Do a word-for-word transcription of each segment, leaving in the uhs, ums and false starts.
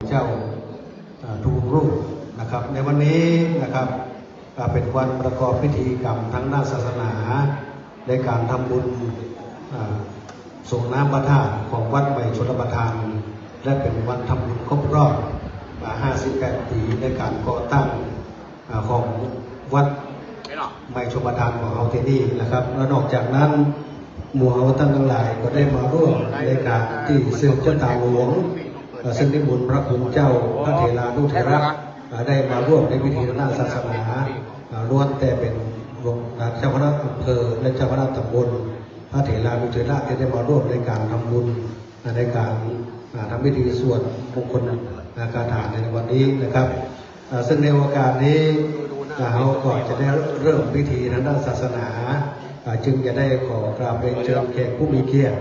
เจ้า อ่า ทุกรูปนะครับ ในวันนี้นะครับ อ่า เป็นวันประกอบพิธีกรรมทางด้านศาสนา ในการทำบุญ อ่า สรงน้ำพระธาตุของวัดใหม่ชลประทาน และเป็นวันทำบุญครบรอบ อ่า ห้าสิบแปด ปีในการก่อตั้ง อ่า ของวัดใหม่ชลประทานของเฮาที่นี่นะครับ และนอกจากนั้น หมู่เฮาท่านทั้งหลายก็ได้มาร่วมในการที่สืบชะตาหลวง เอ่อ ซึ่งนิมนต์พระคุณเจ้าพระเถรานุเถระ อ่า ได้มาร่วมในพิธีทางด้านศาสนา อ่า ล้วนแต่เป็นหลวง อ่า เจ้าคณะอำเภอและเจ้าคณะตำบล พระเถรานุเถระที่ได้มาร่วมในการทำบุญ อ่า ในการ อ่า ทำพิธีสวดมงคล อ่า คาถาในวันนี้นะครับ อ่า ซึ่งในโอกาสนี้ อ่า เฮาก็จะได้เริ่มพิธีทางด้านศาสนา อ่า จึงจะได้ขอกราบเรียนเชิญแขกผู้มีเกียรติ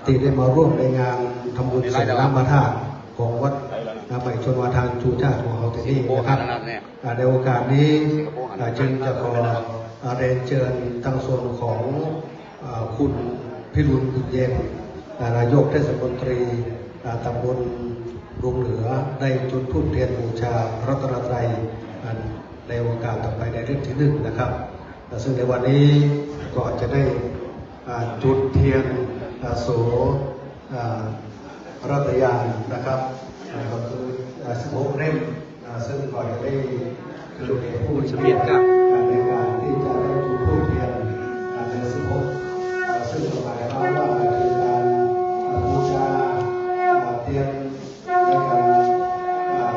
ที่ได้มาร่วมในงานทำบุญสรงน้ำพระธาตุของวัด อ่า ใหม่ชลประทาน จุฑาของเฮาที่นี่นะครับ อ่า ในโอกาสนี้ อ่า จึงจะขอ อ่า เรียนเชิญทางส่วนของ อ่า คุณพิรุณ บุญเย็น อ่า นายกเทศมนตรี อ่า ตำบลดงเหลือ ได้จุดธูปเทียนบูชาพระรัตนตรัย อ่า ในโอกาสต่อไปในเล่มที่หนึ่งนะครับ อ่า ซึ่งในวันนี้ก็จะได้ อ่า จุดเทียน อ่า โส อ่า รัตยานนะครับ อ่า ก็คือ อ่า สิบหก เล่ม อ่า ซึ่งก็จะได้คือแขกผู้มีเกียรติ อ่า ในการที่จะได้จุดธูปเทียน อ่า ใน สิบหก อ่า ซึ่งก็หมายความว่าเป็นการ อ่า บูชา อ่า เทียนในการ อ่า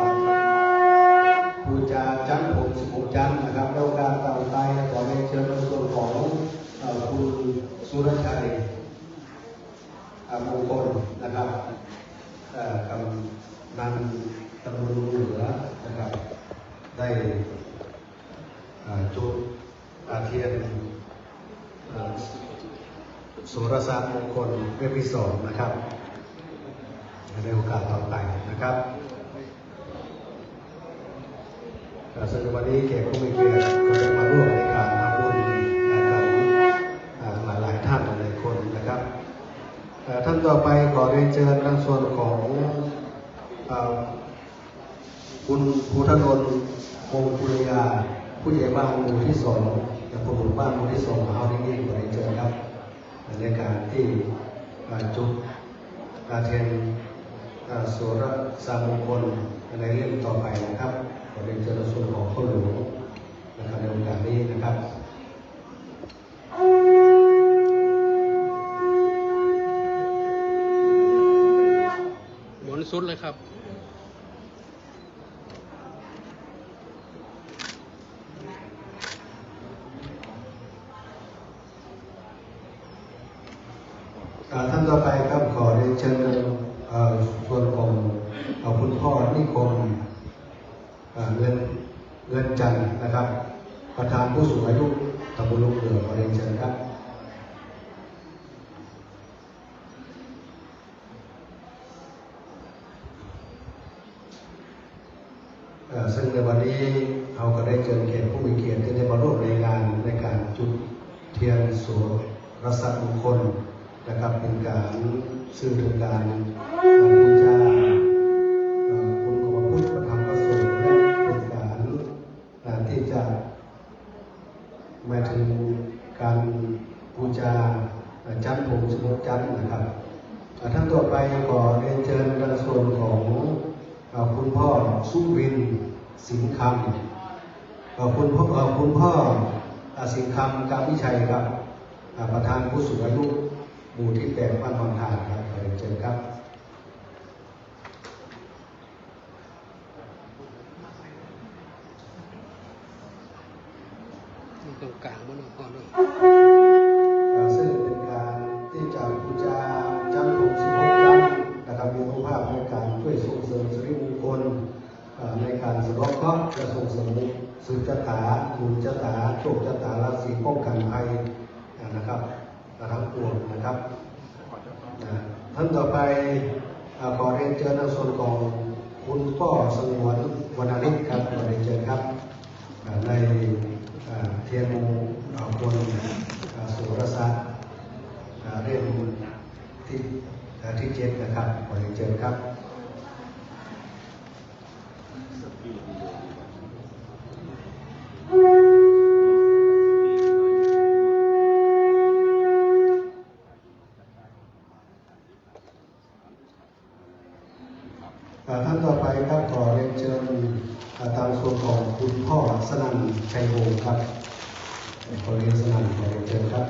บูชาจันทร์ผม สิบหก จันทร์นะครับ แล้วการต่อไปขอเรียนเชิญในส่วนของ อ่า คุณสุรชัย อ่ามงคลนะครับ เอ่อกำนันตำบลดงเหลือนะครับ ได้อ่าจุดอ่าเทียนอ่าโสรสมงคลเล่มที่สองนะครับ ในโอกาสต่อไปนะครับ อ่าซึ่งวันนี้แขกผู้มีเกียรติก็จะมาร่วมในการทำบุญนะครับ อ่าหลายๆท่านหลายๆคนนะครับ อ่าท่านต่อไปขอเรียนเชิญทางส่วนของ อ่าคุณภูธนนท์ วงศ์กุลยา ผู้ใหญ่บ้านหมู่ที่สอง และผู้ใหญ่บ้านหมู่ที่สองของเรานี่ขอเรียนเชิญครับ ในการที่อ่าจุดอ่าเทียนอ่าโสรสมงคลในเล่มต่อไปนะครับ ขอเรียนเชิญในส่วนของพ่อหลวงนะครับ ในโอกาสนี้นะครับ บนสุดเลยครับ อ่าท่านต่อไปครับ ขอเรียนเชิญเอ่อส่วนของเอ่อคุณพ่อนิคมเอ่อเงิน เงินจันทร์นะครับ ประธานผู้สูงอายุตำบลดงเหลือ ขอเรียนเชิญครับ เอ่อซึ่งในวันนี้เราก็ได้เชิญแขกผู้มีเกียรติที่ได้มาร่วมในงานในการจุดเทียนโสรสมงคลนะครับ เป็นการสื่อถึงการเอ่อบูชาเอ่อคุณของพระพุทธพระธรรมพระสงฆ์และเป็นการเอ่อที่จะ หมายถึงการบูชาจันทร์ผม สิบหก จันทร์นะครับ อ่าท่านต่อไปขอเรียนเชิญทางส่วนของอ่าคุณพ่อสุวินทร์ สิงห์คำ อ่าคุณพ่ออ่าคุณพ่ออ่าสิงห์คำ กาวิชัยครับ อ่าประธานผู้สูงอายุหมู่ที่แปด บ้านวังทานครับ ขอเรียนเชิญครับ ตรงกลางมันก่อนเนาะ อ่าซึ่งเป็นการที่จะบูชาจันทร์ผม สิบหก จันทร์นะครับ มีอานุภาพในการช่วยส่งเสริมสิริมงคล อ่าในการสะเดาะเคราะห์และส่งเสริมสืบชะตา บุญชะตา โชคชะตา ราศีป้องกันภัย อ่านะครับ ทั้งปวงนะครับ อ่าท่านต่อไปอ่าขอเรียนเชิญในส่วนของคุณป้อสงวน วรรณฤทธิ์ครับ ขอเรียนเชิญครับ อ่าในอ่าเทียนมงคลอ่าโสรสอ่าเล่มที่อ่าที่เจ็ดนะครับ ขอเรียนเชิญครับ อ่า ท่านต่อไปครับ ขอเรียนเชิญ อ่า ทางส่วนของคุณพ่อสนั่นชัยวงศ์ครับ ขอเรียนสนั่น ขอเรียนเชิญครับ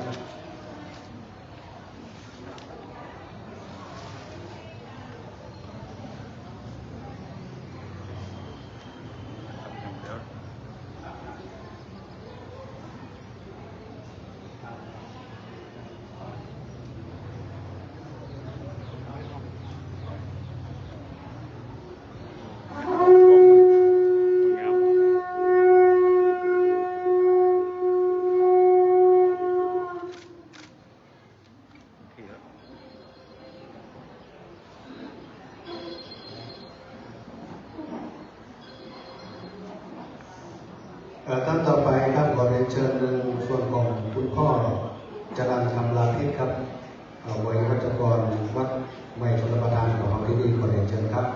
เอ่อ ท่านต่อไปครับ ขอเรียนเชิญในส่วนของคุณพ่อจรัญคำลาภิษครับ เอ่อ วัยวัจกรวัดใหม่ชลประทานของเราที่นี่ ขอเรียนเชิญครับ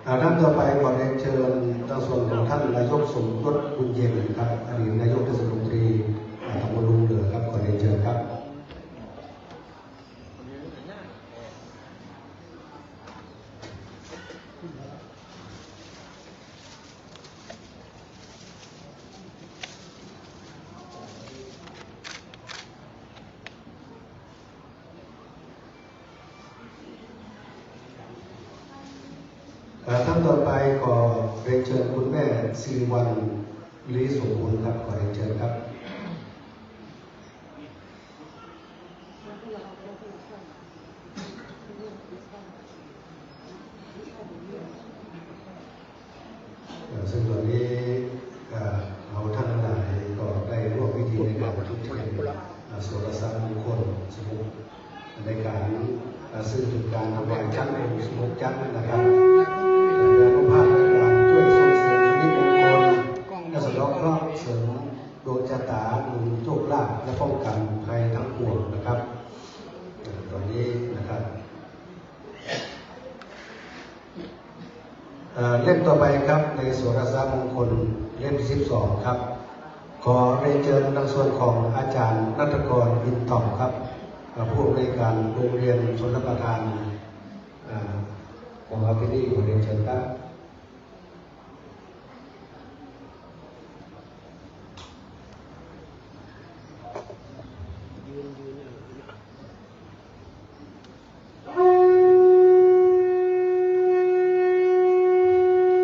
อ่า ท่านต่อไปขอเรียนเชิญทางส่วนของท่านนายกสมยศ บุญเย็นครับ อดีตนายกเทศมนตรี อ่า ตำบลลุงเหลือครับ ขอเรียนเชิญครับ เอ่อ ท่านต่อไปขอเรียนเชิญคุณแม่สิริวัลย์ ลีสมบูรณ์ครับ ขอเรียนเชิญครับ เอ่อ ซึ่งตอนนี้ เอ่อ เราท่านทั้งหลายก็ได้ร่วมพิธีในการจุดเทียน เอ่อ สุรสารมงคลสมุก ในการ เอ่อ ซึ่งเป็นการถวายฉันองค์สมุกฉันนะครับ เป็นอนุภาพในการช่วยส่งเสริมสิริมงคล และสะเดาะเคราะห์เสริมดวงชะตา หนุนโชคลาภ และป้องกันภัยทั้งปวงนะครับ เอ่อ ตอนนี้นะครับ เอ่อ เล่มต่อไปครับ ในสุรสารมงคลเล่มที่สิบสองครับ ขอเรียนเชิญทางส่วนของอาจารย์ณัฐกร อินทร์ถ่อมครับ เอ่อ ผู้อำนวยการโรงเรียนชลประทาน เอ่อ ของเราที่นี่ ขอเรียนเชิญครับ ยืน ยืน เออ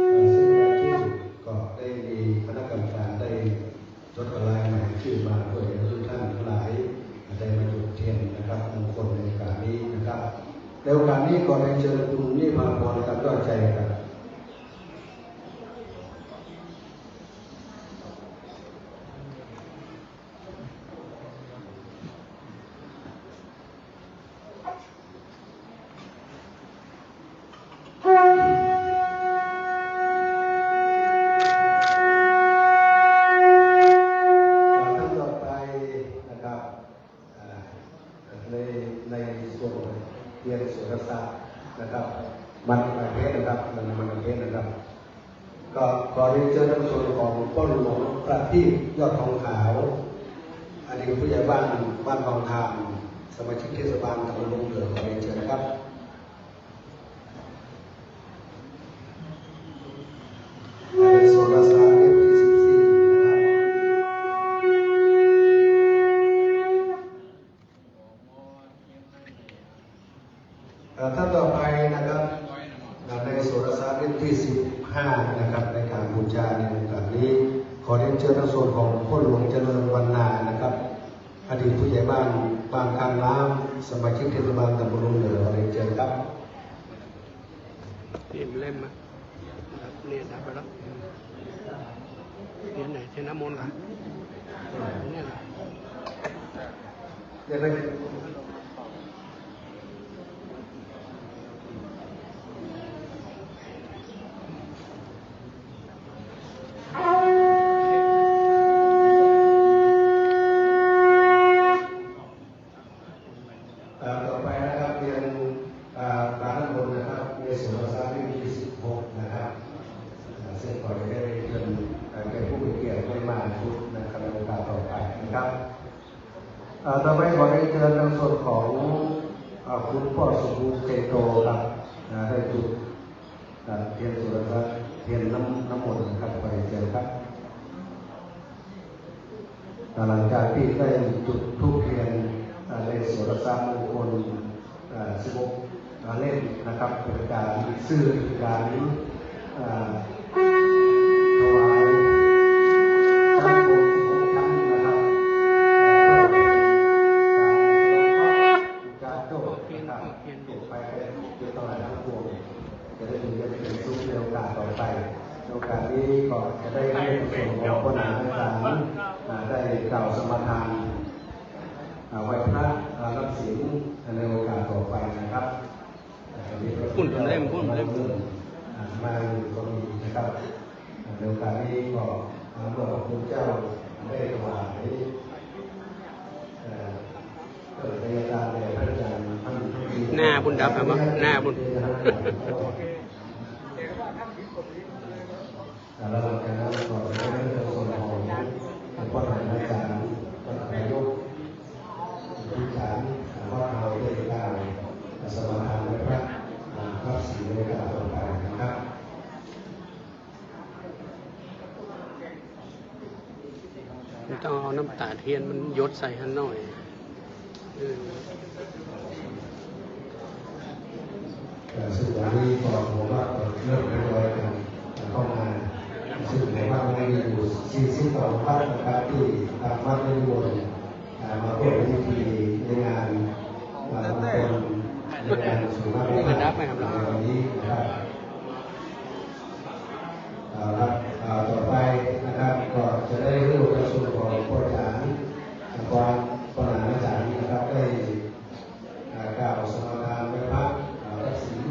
เอ่อ ซึ่งรายชื่อก็ได้มีคณะกรรมการได้จดรายหมายชื่อมา เพื่อให้ทุกท่านทั้งหลายได้มาจุดเทียนนะครับ มงคลในโอกาสนี้นะครับ ในโอกาสนี้ขอเรียนเชิญคุณนิพาพร กำยอดชัยครับ ท่านต่อไปนะครับ อ่า ใน ในส่วนเทียนสุรสารนะครับ มันประเภทนะครับ มันประเภทนะครับ ก็ขอเรียนเชิญทางส่วนของพ่อหลวงประทีป ยอดทองขาว อดีตผู้ใหญ่บ้านบ้านทองคำ สมาชิกเทศบาลตำบลลุงเหลือ ขอเรียนเชิญครับ ในสุรสารเล่มที่สิบสี่นะครับ เอ่อ ท่านต่อไปนะครับ ในสุรสารเล่มที่สิบห้านะครับ ในการบูชาในโอกาสนี้ ขอเรียนเชิญทางส่วนของพ่อหลวงเจริญวรรณานะครับ อดีตผู้ใหญ่บ้านบ้านข้างน้ำ สมาชิกเทศบาลตำบลลุงเหลือ ขอเรียนเชิญครับ เล่ม เล่มอะ เนี่ยดับไปแล้ว เทียนไหน เทียนน้ำมนต์เหรอ เนี่ยเหรอ เดี๋ยวนะ อ่า ต่อไปขอเรียนเชิญทางส่วนของ อ่า คุณพ่อสมบูรณ์ ชัยโตครับ อ่า ได้จุด อ่า เทียนสุรศักดิ์ เทียนน้ำ น้ำมนต์นะครับ ขอเรียนเชิญครับ อ่า หลังจากที่ได้จุดธูปเทียน อ่า ในสุรศักดิ์มงคล อ่า สิบหก อ่า เล่มนะครับ เป็นการซื่อการ อ่า ถวายชั้นบนสิบหกชั้นนะครับ เพื่อเป็นการสะเดาะเคราะห์ การโชคนะครับ เก็บไปเป็นเก็บตลอดทั้งปวง จะได้มีเงินเป็นสุขในโอกาสต่อไป ในโอกาสนี้ก็จะได้ให้ส่วนของพ่อหนานอาจารย์ อ่า ได้กล่าวสมาทาน อ่า ไหว้พระ อ่า รับศีลในโอกาสต่อไปนะครับ อ่า ตอนนี้พระคุณเล่ม คุณเล่ม อ่า มาอยู่ตรงนี้นะครับ อ่า ในโอกาสนี้ก็ อ่า เมื่อพระคุณเจ้าได้ถวาย อ่า เกิดในอาจารย์แด่พระอาจารย์ท่าน หน้าบุญดับครับ หน้าบุญ แล้วหลังจากนั้นก็จะได้เริ่มส่วนของหลวงพ่อหลานอาจารย์ วัดนายก ที่ฉันวัดเราได้กล่าวสมาทานไหว้พระ อ่า รับศีลในโอกาสต่อไปนะครับ มันต้องเอาน้ำตาเทียนมันหยดใส่หั่นหน่อย เออ เอ่อ ซึ่งวันนี้ก็ผมว่าเริ่มทยอยกันเข้ามา ซึ่งผมว่ามีอยู่สี่สิบกว่าวัดนะครับ ที่ทางวัดได้นิมนต์ อ่า มาร่วมพิธีในงาน อ่า มงคลในงานสุนทรภู่ นี่ก็นับไหมครับ ในวันนี้นะครับ เอาละ อ่า ต่อไปนะครับ ก็จะได้เริ่มประชุมของพ่ออาจารย์ อาจารย์ พ่อหลานอาจารย์นะครับ ได้ อ่า กล่าวสมาทานไหว้พระ อ่า รับศีล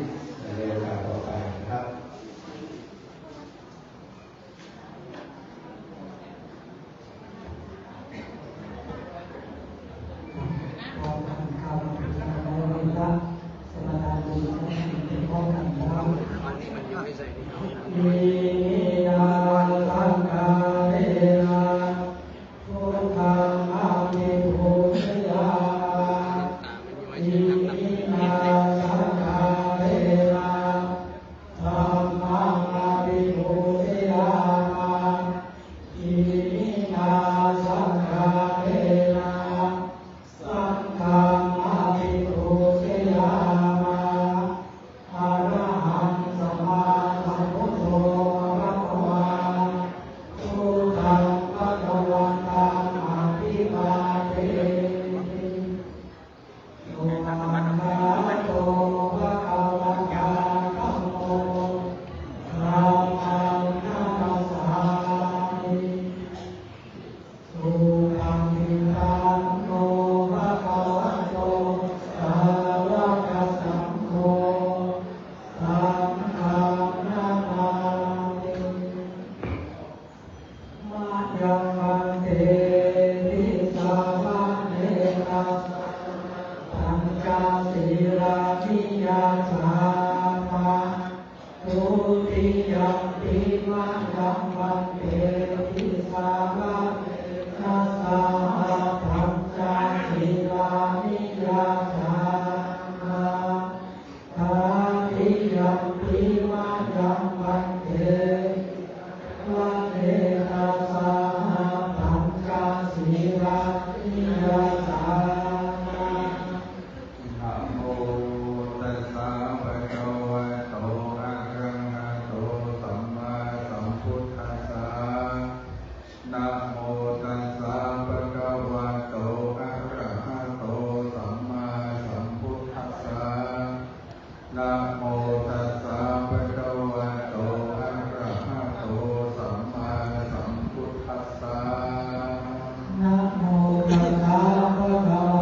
ในโอกาสต่อไปนะครับ พร้อมกันครับ สมาทานบุญพร้อมกันครับ Iminā sakkārena buddhaṃ abhipūjayāma. Iminā sakkārena dhammaṃ abhipūjayāma. Iminā sakkārena saṅghaṃ abhipūjayāma. Arahaṃ sammāsambuddho bhagavā, buddhaṃ bhagavantaṃ abhivādemi. Svākkhāto bhagavatā dhammo, dhammaṃ namassāmi. Supaṭipanno bhagavato sāvakasaṅgho, saṅghaṃ namāmi. Mayaṃ bhante tisaraṇena saha pañca sīlāni yācāma. Dutiyampi mayaṃ bhante tisaraṇena saha pañca sīlāni yācāma. Tatiyampi mayaṃ bhante tisaraṇena saha pañca sīlāni yācāma. Namo tassa bhagavato arahato sammāsambuddhassa. Namo tassa bhagavato arahato sammāsambuddhassa. Namo tassa bhagavato arahato sammāsambuddhassa. Namo tassa bhagavato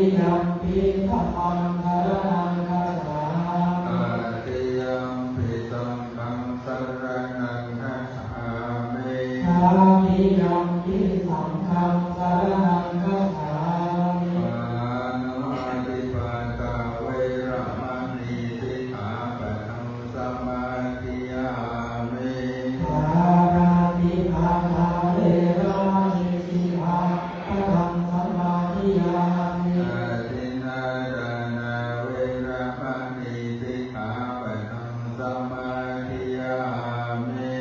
Tatiyampi dhammaṃ saraṇaṃ gacchāmi. Tatiyampi saṅghaṃ saraṇaṃ gacchāmi. Tatiyampi saṅghaṃ saraṇaṃ gacchāmi. Pāṇātipātā veramaṇī sikkhāpadaṃ samādiyāmi. Pāṇātipātā veramaṇī sikkhāpadaṃ samādiyāmi. Adinnādānā veramaṇī sikkhāpadaṃ samādiyāmi.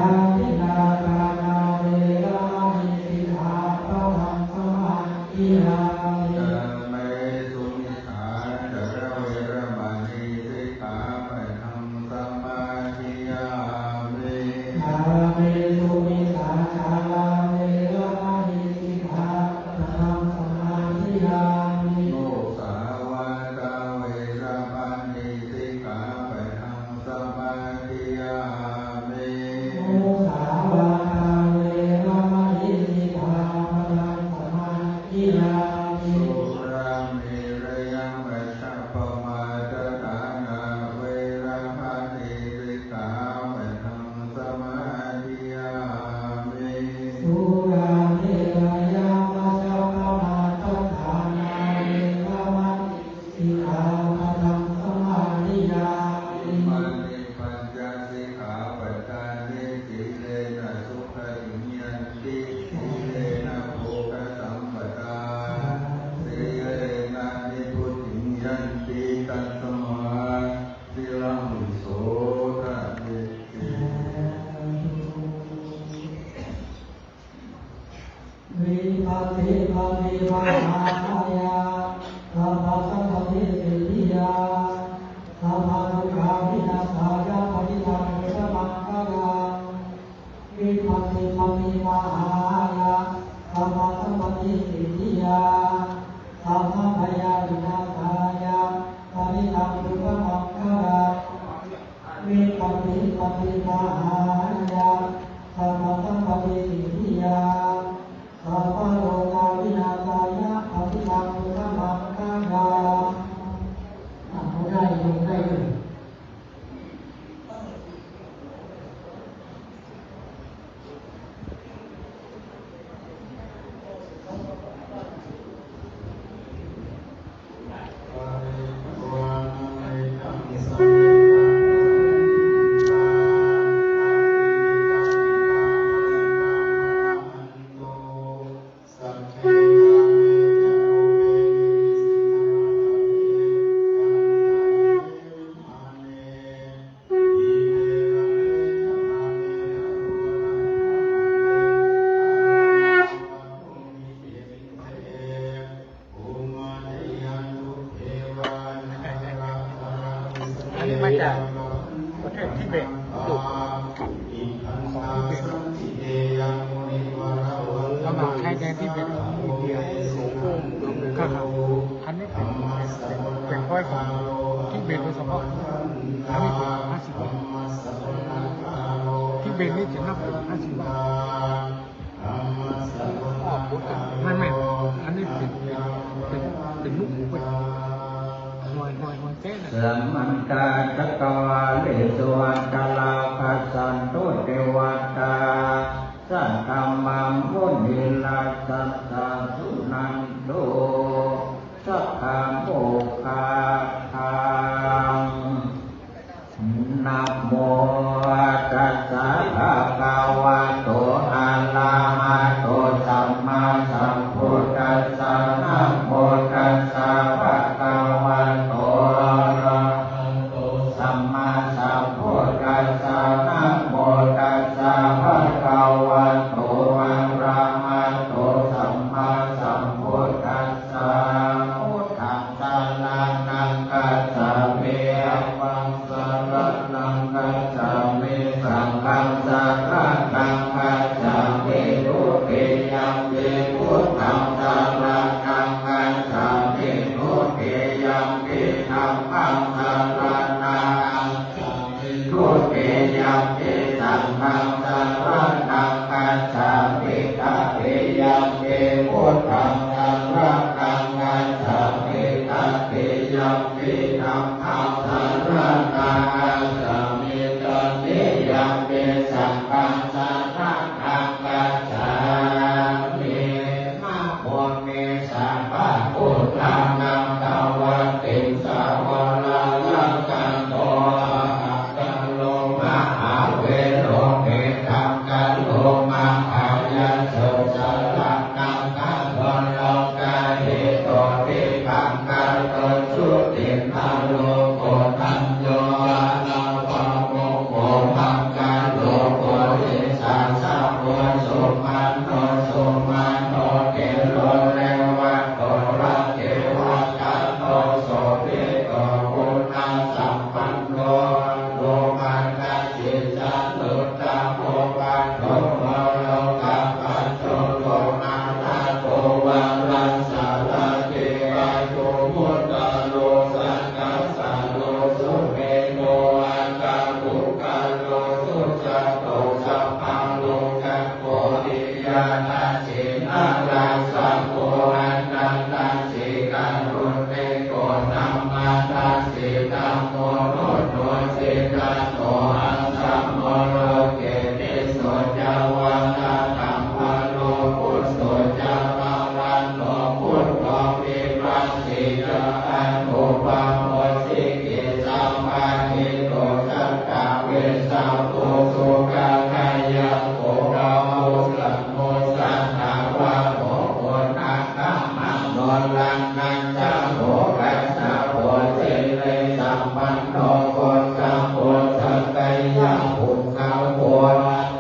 Adinnādānā veramaṇī sikkhāpadaṃ samādiyāmi. Kāmesu micchācārā veramaṇī sikkhāpadaṃ samādiyāmi. Kāmesu micchācārā veramaṇī sikkhāpadaṃ samādiyāmi. Musāvādā veramaṇī sikkhāpadaṃ samādiyāmi. Musāvādā veramaṇī sikkhāpadaṃ samādiyāmi. Surāmerayamajjapamādaṭṭhānā veramaṇī sikkhāpadaṃ samādiyāmi. Surāmerayamajjapamādaṭṭhānā veramaṇī sikkhāpadaṃ samādiyāmi. Imāni pañca sikkhāpadāni. Sīlena sugatiṃ yanti, sīlena bhogasampadā, sīlena nibbutiṃ yanti, tasmā sīlaṃ visodhaye. Vipattipaṭibāhāya sabbasampattisiddhiyā, sabbadukkhavināsāya parittaṃ brūtha maṅgalaṃ. Vipattipaṭibāhāya sabbasampattisiddhiyā, sabbabhayavināsāya parittaṃ brūtha maṅgalaṃ. Vipattipaṭibāhāya sabbasampattisiddhiyā, sabbarogavināsāya parittaṃ brūtha maṅgalaṃ. อ่ะ เขาได้ โยมได้เลย อันนี้มาจากประเทศทิเบต ของทิเบต เอามาใช้แทนทิเบต ครับ อันนี้เป็น เป็น เป็น point ของทิเบตโดยเฉพาะ อันนี้เป็น ห้าสิบ ทิเบตนี่จะนับเป็น ห้าสิบ บาท ไม่ ไม่ อันนี้เป็น เป็น เป็น เป็นลูกหมูไป หน่วย หน่วย หน่วยแจ้งอะ Samantā cakkavāḷesu atrāgacchantu devatā, saddhammaṃ munirājassa suṇantu saggamokkhadaṃ. Namo tassa bhagavato arahato sammāsambuddhassa. Namo tassa bhagavato arahato sammāsambuddhassa. Namo tassa bhagavato arahato sammāsambuddhassa. Buddhaṃ saraṇaṃ gacchāmi. Dhammaṃ saraṇaṃ gacchāmi. Saṅghaṃ saraṇaṃ gacchāmi. Dutiyampi buddhaṃ saraṇaṃ gacchāmi. Dutiyampi dhammaṃ saraṇaṃ gacchāmi. Dutiyampi saṅghaṃ saraṇaṃ gacchāmi. Tatiyampi buddhaṃ saraṇaṃ gacchāmi. Narāsabho anattasikaruniko dhammadasi dhammo nuddho siddhato añjamo loke tisso ca vara dhammaro buddho ca pavattho buddho vipassitā anupabbavesi sabbaṭhito sattā vessabhū sukhadāyako āvussa no sandhavaro koṇḍaññamano raṇañjaho kassapo sirisampanno gotamo sakyapuṅgavo.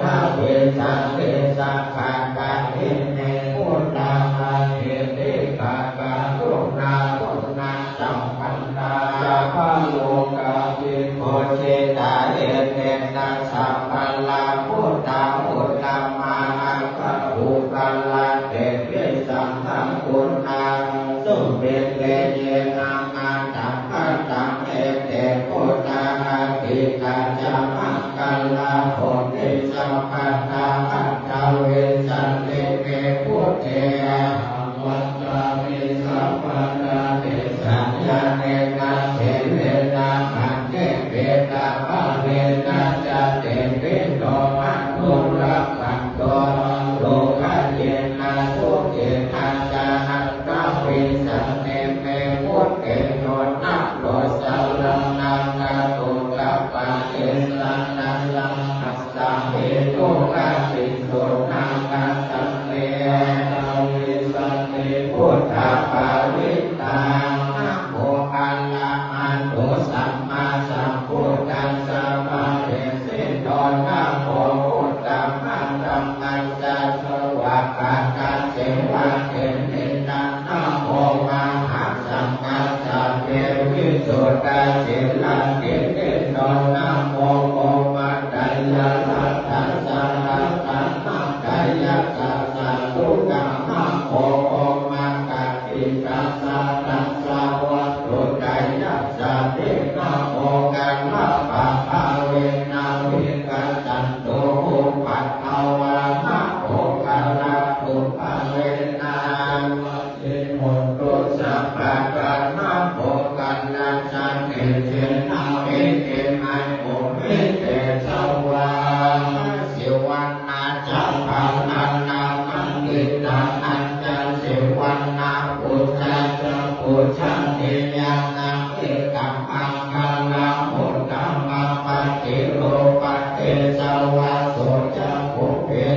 Aṭṭhavīsati sakadāni me buddhā mahiddhikā karuṇāguṇā sampanno ca pāmokkhā vibhūsitā etena sabbalā buddhā uttamā aggapuggalā tehi saha guṇā sumettā ye namatthaṃ kataṃ ete buddhā atītā ca maṅgalā honti sabbadā. Aṭṭhavīsati me buddhe ahaṃ vandāmi sabbadā tesaññāṇena therena aññe petāpārena ca tepi no anurakkhanto ārogāyena sukhena ca. Aṭṭhavīsati me buddhe yo naro saraṇaṃ gato taṃ paṭisaraṇaṃ gassāmi dukkhāpi sukhāpi ca me. Aṭṭhavīsati buddhapāṇitaṃ namo arahato sammāsambuddhassa mahesino namo uttamadhammassa svākkhātasseva tenidha namo mahāsaṅghassāpi visuddhasīladiṭṭhino namo omātyāraddhassa ratanattayassa sādhukaṃ namo omakātītassa tassa vatthuttayassapi. Namo kārappabhāvena vigacchantu upaddavā. Namo kārānubhāvena hontu sabbadā. Namo kārassa tejena vidhimhi homi tejavā. Suvaṇṇassa balaṃ naṃ paṇḍitānañca suvaṇṇabhujassa pūjanīyānaṃ etammaṅgalamuttamaṃ. Paṭirūpadesavāso ca pubbe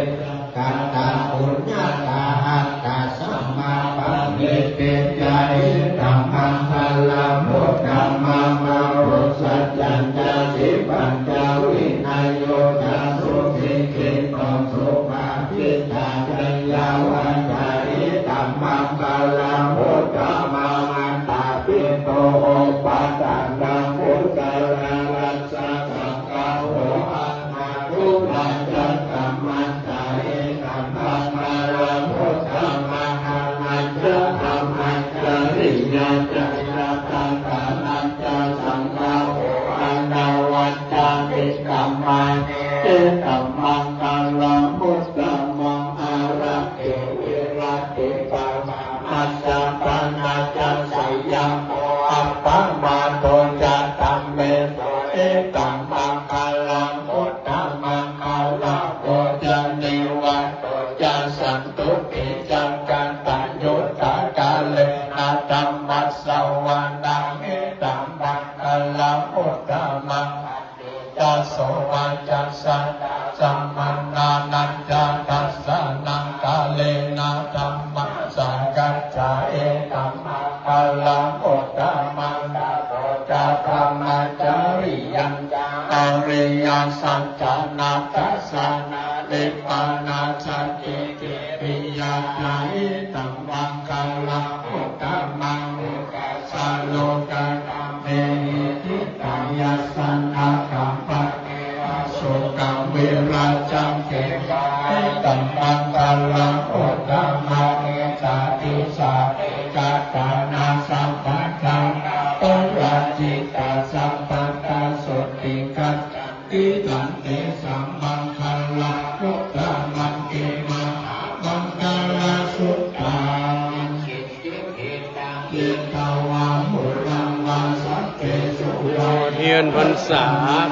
ca katapuññatā attasammāpaṇidhi ca etammaṅgalamuttamaṃ. Bāhusaccañca sippañca vinayo ca susikkhito subhāsitā ca yā vācā etammaṅgalamuttamaṃ. Mātāpituupaṭṭhānaṃ kusalā dassa saṅgaho anākulā ca kammañca etammaṅgalamuttamaṃ. Dānañca dhammacariyā ca ñātakānañca saṅgaho anavajjāni kammāni etammaṅgalamuttamaṃ. Āratī viratī pāpā majjapānā ca saññamo appamādo ca dhammesu etammaṅgalamuttamaṃ. Gāravo ca nivāto ca santuṭṭhī ca kataññutā kālena dhammassavanaṃ etammaṅgalamuttamaṃ. Khantī ca sovacassatā samaṇānañca dassanaṃ kālena dhammasākacchā etammaṅgalamuttamaṃ. Tapo ca brahmacariyañca ariyasaccāna dassanaṃ nibbānasacchikiriyā ca etammaṅgalamuttamaṃ. Phuṭṭhassa lokadhammehi diṭṭhā yassa na kampati asokaṃ virajaṃ khemaṃ etammaṅgalamuttamaṃ. Etādisāni katvāna sabbaṭṭhānaṃ aparājitasaṅghaṃ sotthiṃ gacchanti tantesaṃ maṅgalamuttamanti. Mahāmaṅgala Suttaṃ. Kiñci vittaṃ idha vā huraṃ vā saggesu vā เทียนพรรษา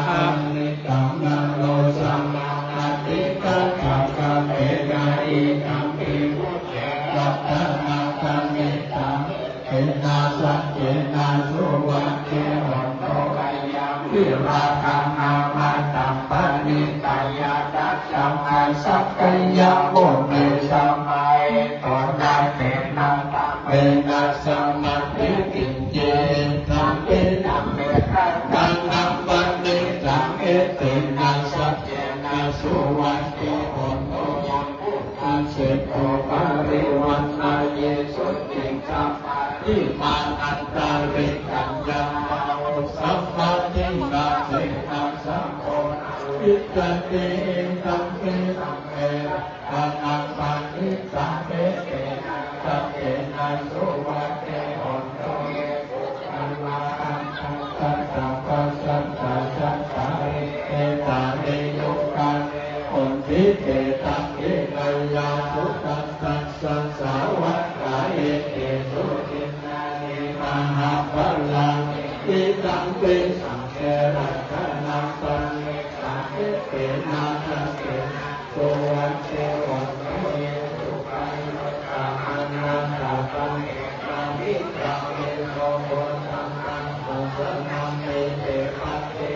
ครับ yā dassānittaṃ na no samaṃ atthikatha kālena. Idampi buddhe ratanaṃ paṇītaṃ etena saccena suvatthi hotu. Ayaṃ virāgaṃ amataṃ paṇītaṃ yadajjhagā sakyamunī samāhito na tena dhammena samatthi kiñci. Idampi dhamme ratanaṃ paṇītaṃ etena saccena suvatthi hotu. Yaṃ buddhaseṭṭho parivaṇṇayī suciṃ samādhimānantarikaññamāhu samādhinā tena saṅgho na vijjati. Idampi dhamme ratanaṃ paṇītaṃ etena saccena suvatthi hotu. Ye puggalā aṭṭha sataṃ pasatthā cattāri etāni yugāni honti te dakkhiṇeyyā sugatassa sāvakā etesu dinnāni mahapphalāni. Idampi saṅghe ratanaṃ paṇītaṃ etena saccena suvatthi hotu. Ye dukkharogamanālā sabbe parittā vino buddhaṃ anusarati te pacce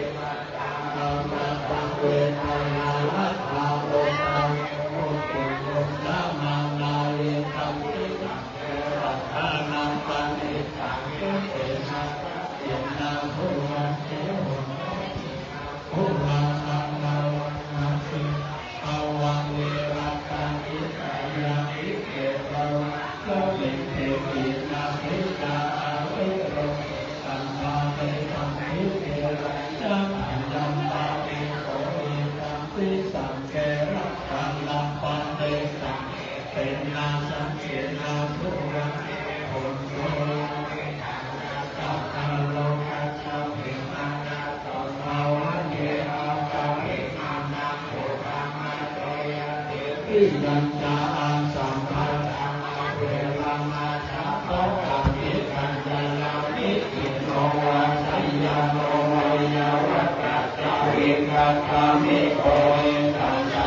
Yañca āsaṃ bhaddamaveramaṇā sapattaṃ tiṭṭhañcaraṃ nisinno vā sayāno vā yāvatassa vigatamiddho ettāna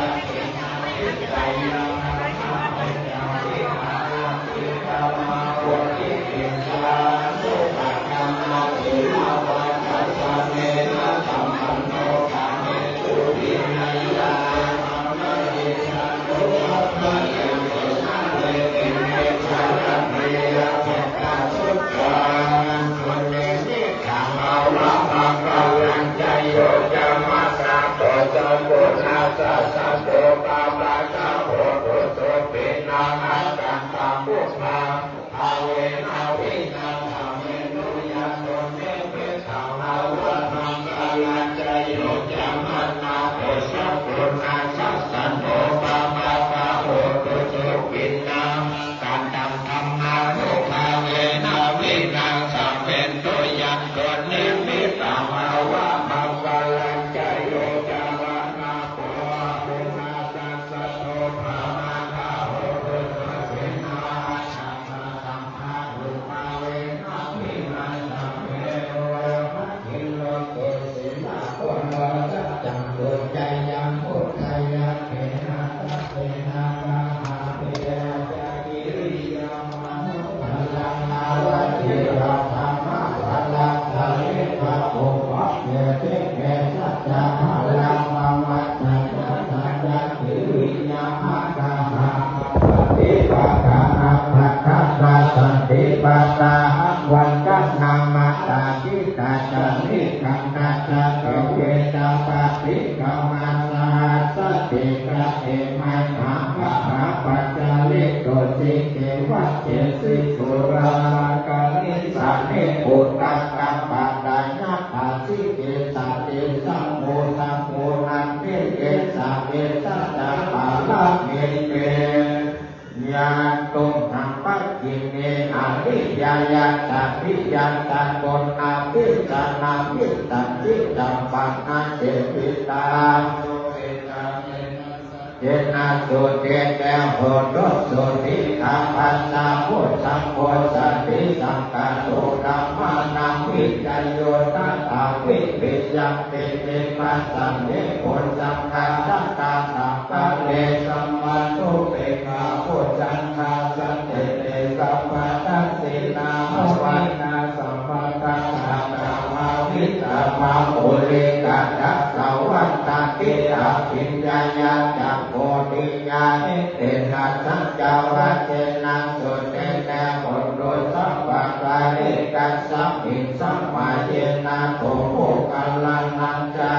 Yena suddhi te hotu suddhi. Ābhassā bojjhaṅgo satisaṅkhāto dhammānaṃ vicayo tathā vipiriyaṃ pītimassaññī bojjhaṅgā sattā sabbare samādhupekkhidā bojjhaṅgā sattete sabbadassinā bhāvanā samādhātā bhāvitabā purikadasa vandati abhiññāya ca bodhiyā. Etena saccavajjena sucittā hotu sabbadā. Ekasmiṃ samaye nātho moggallānañca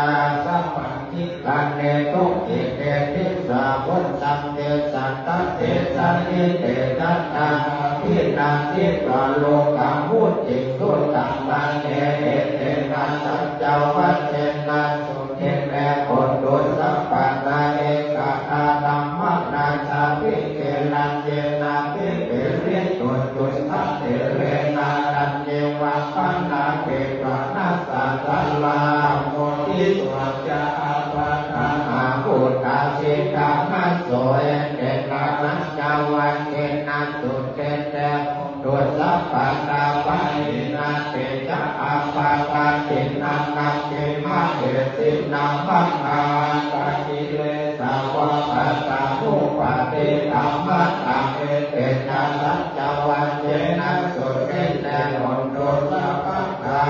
sabbā gilāne dukkhite disā bojjhaṅge satta desayi. Te caṇḍābhiṇāmā ditvā rogā mucciṃsu taṅkhaṇe. Etena saccavajjena sucittā hotu sabbadā. Ekadā dhammarājā vikilañcena vivilito cundattherena taññeva bhaṇāpetvāna sādaraṃ pamoditā ca ābādhā ahuṭṭhāsi ṭhānaso. Etena saccavajjena sucittā hotu sabbadā. Pahīnā te ca ābādhā tiṇṇannampi mahesinaṃ maggāhatakilesā va pattānuppattidhammataṃ. Etena saccavajjena sucittā hotu sabbadā.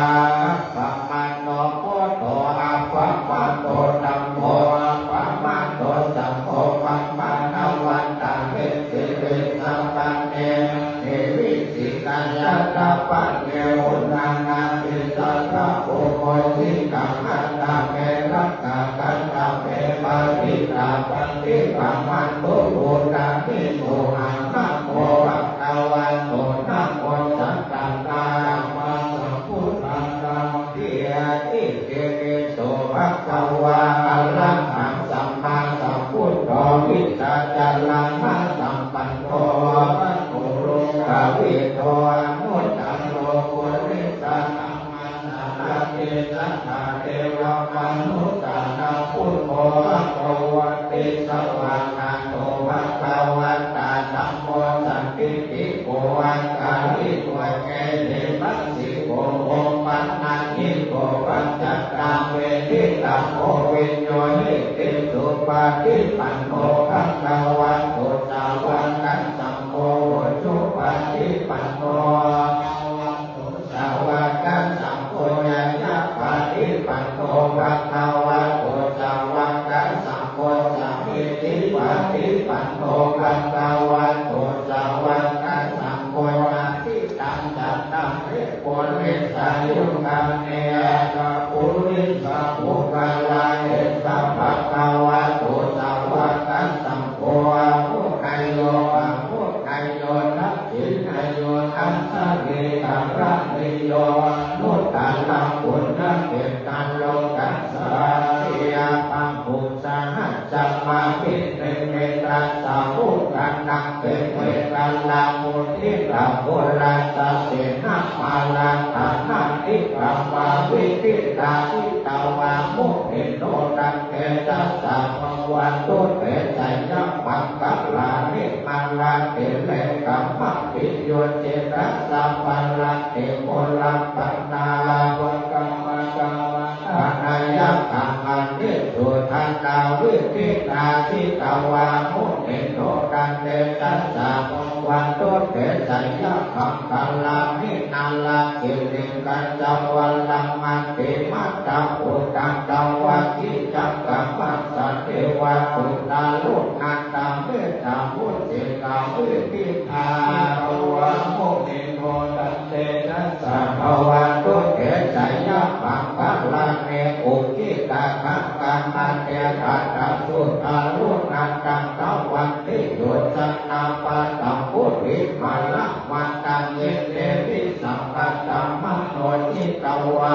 Appamāṇo buddho appamāṇo dhammo appamāṇo saṅgho pamāṇavantāni siriṃsapāni aṭṭhavīsikañjatabhāni uṇṇānābhī sarabū mūsikā. Gandhabbā me rakkhā gandhabbā me parittā paṭikkamantu bhūtāni. Sohaṃ namo bhagavato namo sattannaṃ sammāsambuddhassa. Itipi so bhagavā arahaṃ sammāsambuddho vijjācaraṇasampanno sugato lokavidū anuttaro purisadammasārathi satthā devamanussānaṃ buddho bhagavāti. Svākkhāto bhagavatā dhammo sandiṭṭhiko akāliko ehipassiko opanayiko paccattaṃ veditabbo viññūhīti. Supaṭipanno bhagavato sāvakasaṅgho, ujupaṭipanno bhagavato sāvakasaṅgho, ñāyapaṭipanno bhagavato sāvakasaṅgho, sāmīcipaṭipanno bhagavato sāvakasaṅgho, yadidaṃ cattāri purisayugāni aṭṭha purisapuggalā, esa bhagavato sāvakasaṅgho, āhuneyyo pāhuneyyo dakkhiṇeyyo añjalikaraṇīyo anuttaraṃ puññakkhettaṃ lokassāti. Yāvabhūsahassamabhinimmitasāvudhantaṃ girimekhalaṃ uditaghorasasenamāraṃ dānādidhammavidhinā jitavā munindo tantejasā bhavatu te jayamaṅgalāni. Mārātirekamabhiyujjhitasabbarattiṃ ghorampanāḷavakamakkhamathaddhayakkhaṃ anibbindanavidhinā jitavā munindo tantejasā bhavatu te jayamaṅgalāni. Nāḷāgiriṃ gajavaraṃ atimattabhūtaṃ dāvaggicakkamasanīva sudāruṇantaṃ mettambusekavidhinā jitavā munindo tantejasā bhavatu te jayamaṅgalāni. Ukkhittakhaggamatihatthasudāruṇantaṃ dhāvantiyojanapathaṅgulimālavantaṃ iddhībhisaṅkhatamano jitavā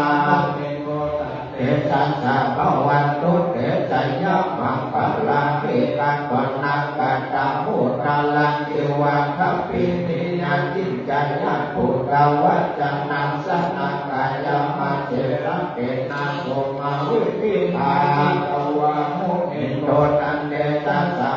munindo tantejasā bhavatu te jayamaṅgalāni. Katvāna kaṭṭhamudaraṃ iva gabbhinīyā ciñcāya duṭṭhavacanaṃ janakāyamajjhe santena somavidhinā jitavā munindo tantejasā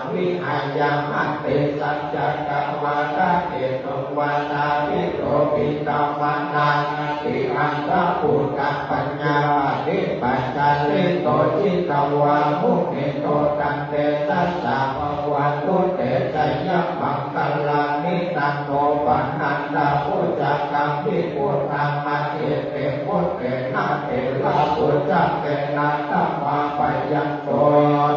vihāya matisaccakavādaketuṃ vādābhiropitamanaṃ atiandhabhūtapaññāpadīpajalito jitavā munindo tantejasā bhavatu te jayamaṅgalāni. Nandopanandabhujagaṃ vibudhaṃ mahiddhiṃ puttena therabhujagena damāpayanto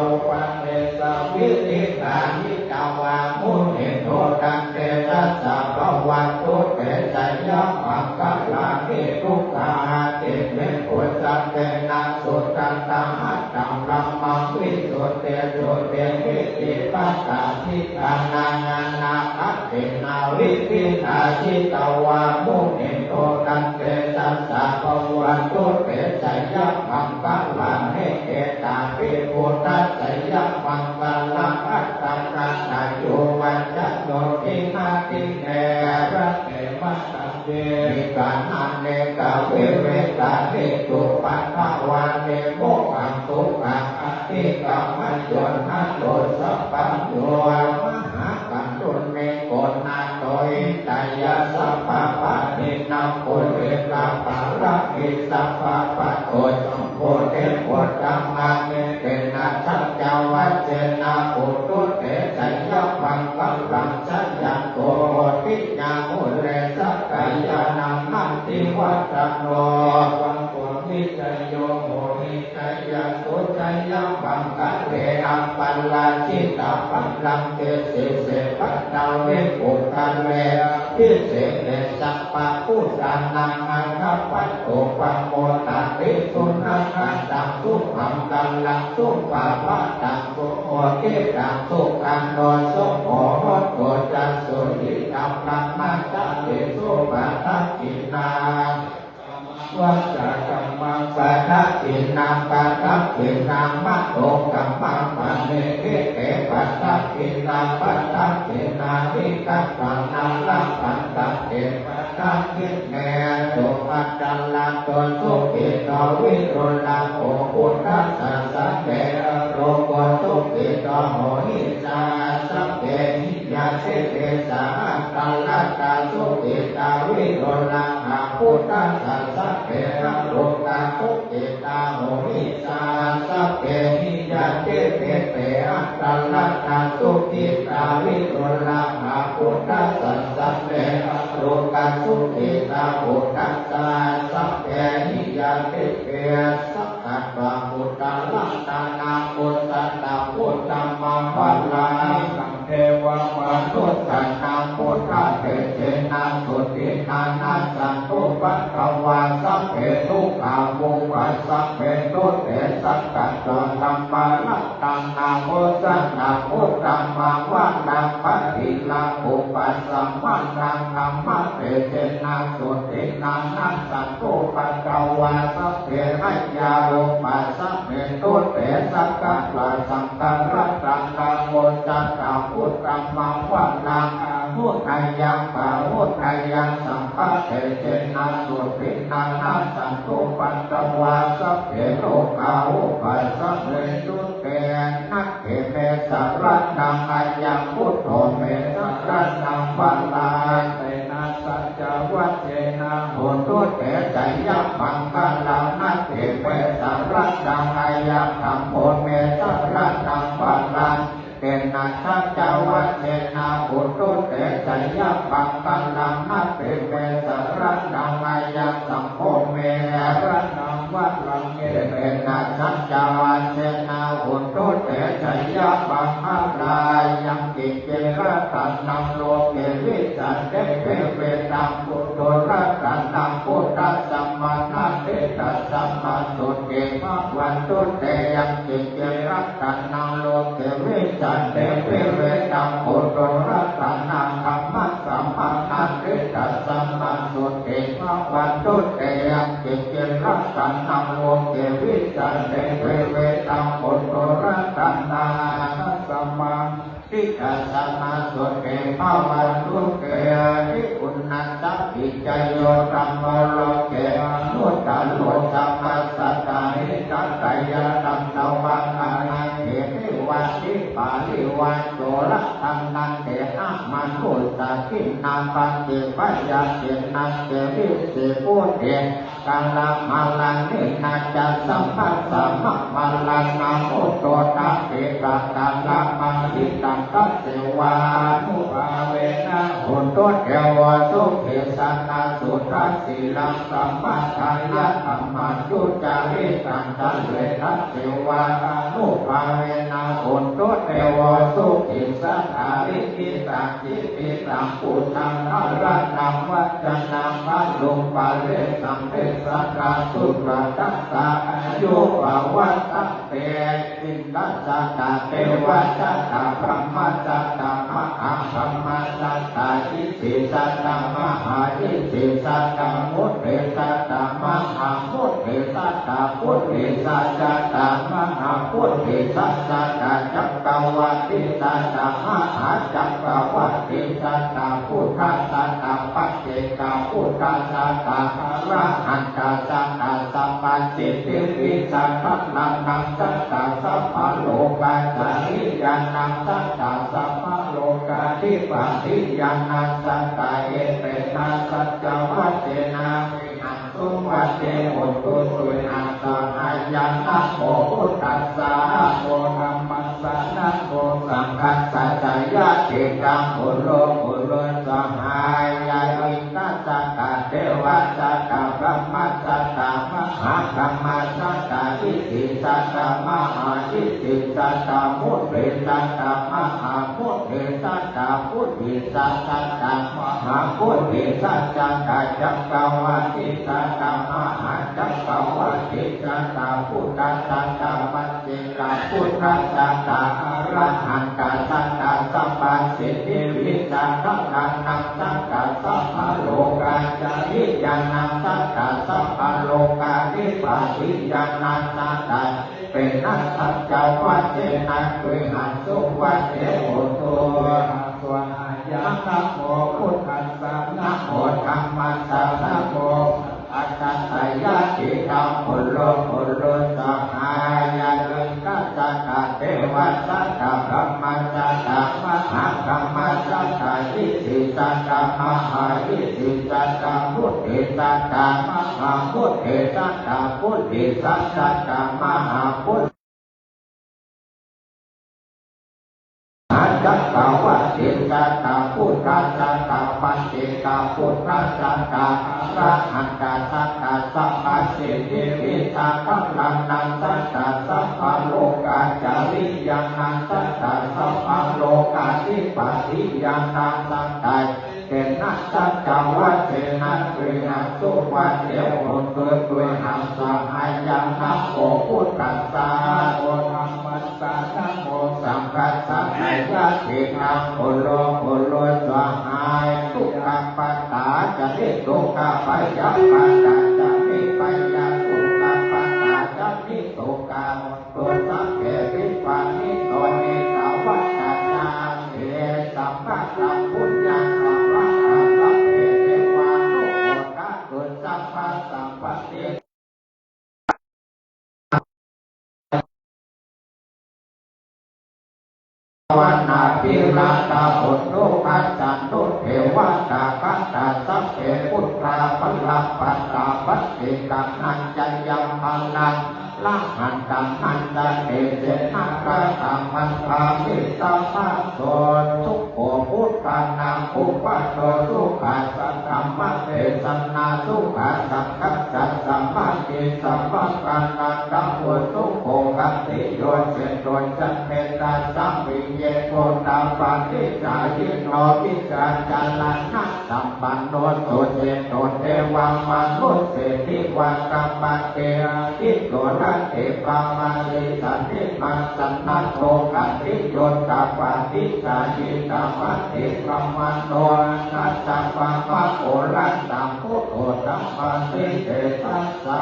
rūpadesavidhinā jitavā munindo tantejasā bhavatu te jayamaṅgalāni. Duggāhadiṭṭhibhujagena sudaṭṭhahatthaṃ brahmaṃ visuddhijutimiddhibakābhidhānaṃ ñāṇāgadena vidhinā jitavā munindo tantejasā bhavatu te jayamaṅgalāni. Etāpi buddhajayamaṅgalaaṭṭhagāthā yo vācano dinadine sarate matandī hitānanekavividhāni cupaddavāni mokkhaṃ sukhaṃ adhigameyya naro sapañño. Mahākāruṇiko nātho hitāya sabbapāṇinaṃ pūretvā pāramī sabbā patto sambodhimuttamaṃ etena saccavajjena hotu te jayamaṅgalaṃ. Jayanto bodhiyā mūle sakyānaṃ nandivaḍḍhano evaṃ tvaṃ vijayo hohi jayassu jayamaṅgale aparājitapallaṅke sīse paṭhavipokkhare abhiseke sabbabuddhānaṃ aggappatto pamodati. Sunakkhattaṃ sumaṅgalaṃ supabhātaṃ suhuṭṭhitaṃ sukhaṇo sumuhutto ca suyiṭṭhaṃ brahmacārisu. Padakkhiṇaṃ vācākammaṃ padakkhiṇaṃ padakkhiṇaṃ manokammaṃ paṇidhī te padakkhiṇā padakkhiṇāni katvāna labhantatthe padakkhiṇe. Sukhāta laddho sukhito viruḷhako buddhasāsane arogō sukhito hohi saha sabbehi ñātibhi. Saha atthaladdhā sukhitā viruḷhakā buddhasāsane arogā sukhitā hohi saha sabbehi ñātibhi. Te atthaladdhā sukhitā viruḷhakā buddhasāsane arogā sukhitā buddhasā sabbehi ñātibhi. Sakkatvā buddharatanaṃ osathatthamuttamaṃ varaṃ devamanussānaṃ buddhatejena sotthinā nassantupaddavā sabbe dukkhā vūpasamentu te. Sakkatvā dhammaratanaṃ osathatthamuttamaṃ varaṃ pāpinā vūpasamanaṃ dhammatejena sotthinā nassantupaddavā sabbe bhayā vūpasamentu te. Sakkatvā saṅgharatanaṃ osathatthamuttamaṃ varaṃ āhuneyyaṃ pāhuneyyaṃ saṅghatejena sotthinā nassantupaddavā sabbe rogā vūpasamentu te. Natthi me saraṇaṃ aññaṃ buddho me saraṇaṃ varaṃ tena saccavajjena hotu te jayamaṅgalaṃ. Natthi me saraṇaṃ aññaṃ dhammo me saraṇaṃ varaṃ tena saccavajjena hotu te jayamaṅgalaṃ. Natthi me saraṇaṃ aññaṃ saṅgho me saraṇaṃ varaṃ etena saccavajjena hotu te jayamaṅgalaṃ. Yaṅkiñci ratanaṃ loke vijjate vividhaṃ puthu ratanaṃ buddhasamaṃ natthi tasmā sotthī bhavantu te. Yaṅkiñci ratanaṃ loke vijjate vividhaṃ puthu ratanaṃ dhammasamaṃ natthi tasmā sotthī bhavantu te. Yaṅkiñci ratanaṃ loke vijjate vividhaṃ puthu ratanaṃ dhammasamaṃ natthi tasmā sotthī bhavantu te. Uṇhissavijayo dhammo loke anuttaro sabbasatthā hitāya taṃ tvaṃ anaṅditevāti. Parivañcorattanaṃ te amanussakinaṃ paṭibāyattiṃ naṃ te visi puttikalaṃ maraṇena ca samassamaraṇaṃ mutto taṃ tiṭṭhaṃ karamāhi taṃ tasevānubhāvena hotu devo sukhī sadā suddhasīlaṃ samādāya dhammañuttariṃ taṃ taṃ taṃ tasevānubhāvena hotu devo sukhī sadā. Likkhitaṃ cintitaṃ buddhaṃ dhāraṇaṃ vacanaṃ varuṃ parisaṃ desanaṃ suttaṃ tathā āyupavattam pe. Indasadā devasadā brahmasadā mahābrahmasadā isisadā mahāisisadā munisādā mahāmunisadā purisasadā mahāpurisasadā cakkavāṭisadā mahācakkavāṭisadā buddhasadā paccekabuddhasadā arahantasadā sabbasiddhivijjādharānaṃ sadā sabbalokācariyānaṃ sadā sabbalokādhipatiñāṇasadā etena saccavajjena suvatthi hotu te sahayaṃ. Namo buddhassa, namo dhammassa, namo saṅghassa. Jayasiddhaṃ hotu te sahayaṃ. Indasadā devasadā brahmasadā mahābrahmasadā isisadā mahāisisadā munisadā mahāmunisadā purisasadā mahāpurisasadā cakkavāṭisadā mahācakkavāṭisadā buddhasadā paccekabuddhasadā arahantasadā sabbasiddhivijjādharānaṃ sadā sabbalokācariyānaṃ sadā sabbalokādhipatiñāṇasadā etena saccavajjena suvatthi hotu te sahayaṃ. Namo buddhassa, namo dhammassa, namo saṅghassa. Jayasiddhaṃ hotu te sahayaṃ. Indasadā devasadā brahmasadā mahābrahmasadā isisadā mahāisisadā munisadā mahāmunisadā purisasadā mahāpuri cakkavāṭisadā buddhasadā paccekabuddhasadā arahantasadā sabbasiddhivijjādharānaṃ sadā sabbalokācariyānaṃ sadā sabbalokādhipatiñāṇasadā etena saccavajjena suvatthi hotu te sahayaṃ. Namo buddhassa, namo dhammassa, namo saṅghassa. Jayasiddhaṃ hotu te sahayaṃ. Dukkhappattā ca niddukkhā bhayappattā ca nibbhayā sokappattā ca nissokā hontu sabbepi pāṇino. Ettāvatā ca amhehi sambhataṃ puññasampadaṃ sabbe devānumodantu sabbasampattidha bhāvanābhiratā hontu gacchantu devatāgatā. Sabbe buddhā balappattā paccekānañca yaṃ balaṃ arahantānañca tejena rakkhaṃ bandhāmi sabbaso. Sukho buddhānaṃ uppādo sukhā saddhammadesanā sukhā saṅghassa sāmaggī samaggānaṃ tapo sukho. Khattiyo seṭṭho jāne rājā viye gottapaṭisārino vijjācaraṇasampanno suseṭṭho devamanussesivā. Aggappatto Rāhulā Tiṇṇappā Mātā Parikkhāmatā Santindā Sanaṅkumāro. Khattiyo tapassī jitā paṭikkama no rājā brahmā Koṇḍañño buddho tamasmi tejasā.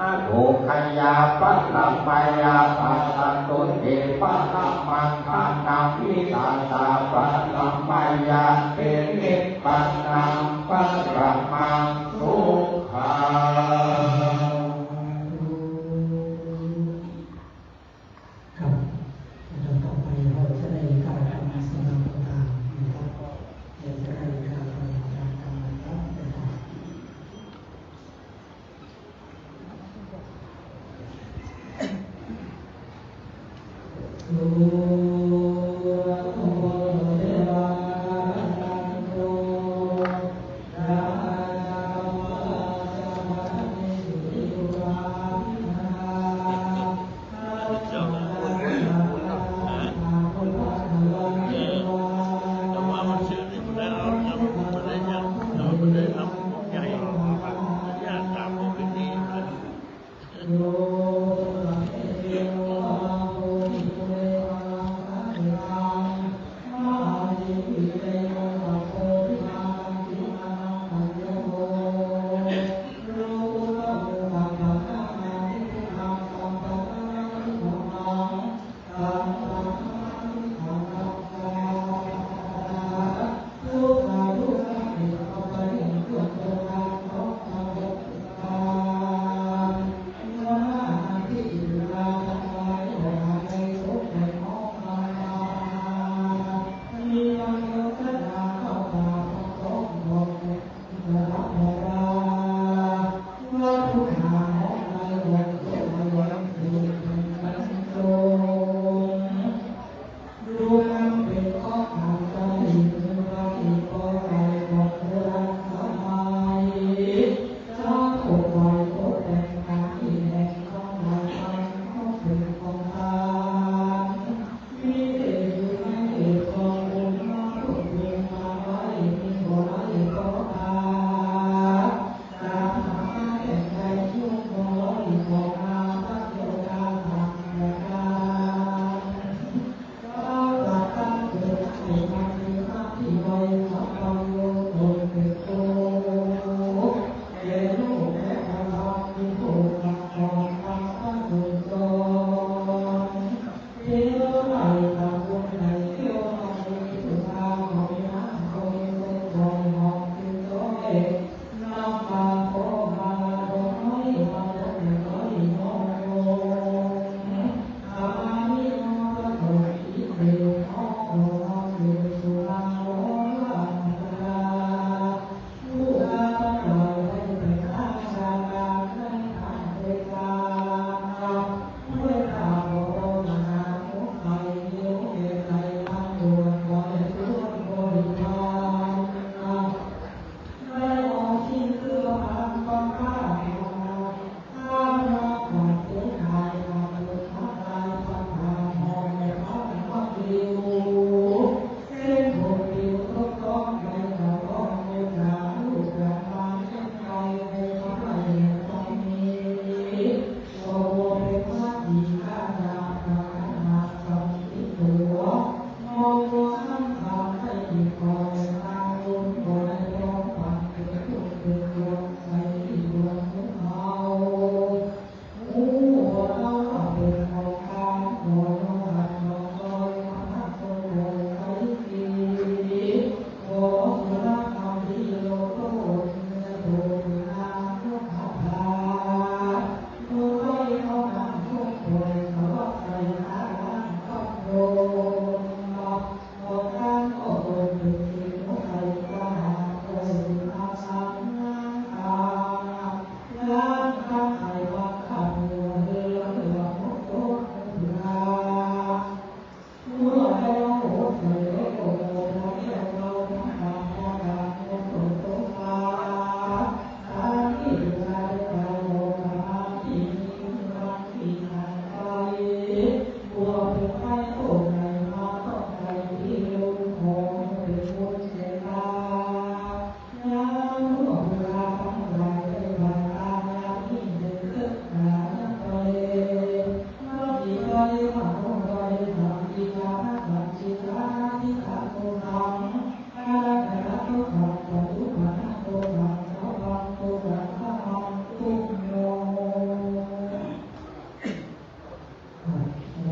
Ārogyā paramā yā bhāgyaṃ sotthi paramaṃ dhanaṃ vidhā sā paramā yā nibbānaṃ paramaṃ sukhaṃ. ครับ ลำดับต่อไปเรา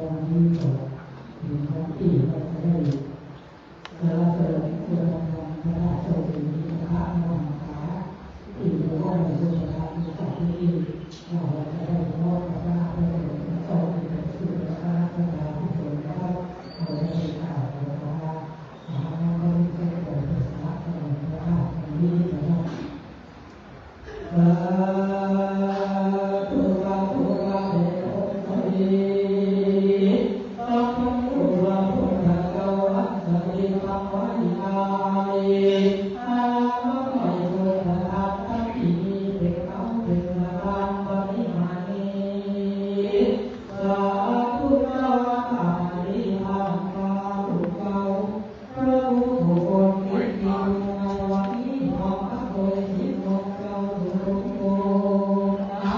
วันนี้ก็เป็นวันที่เราจะได้ สรรเสริญคุณธรรมพระเจ้าเสรีนะคะ มหาสา ที่เราได้สวดพระธรรมจากที่นี่ เราจะได้มอบพระพระสงฆ์พระสงฆ์ที่เป็นสุดพระพระสงฆ์พระสงฆ์แล้ว เราจะได้กล่าวคาถา สาธยายพระพุทธเจ้า ตลอดพระธาตุแห่งนี้นะครับ Sādhu, sādhu, sādhu, sādhu. พระครูโบสถ์ที่อยู่ในวัดนี้ ขอพระโพธิสมภพเจ้าอยู่ทุกองค์นะ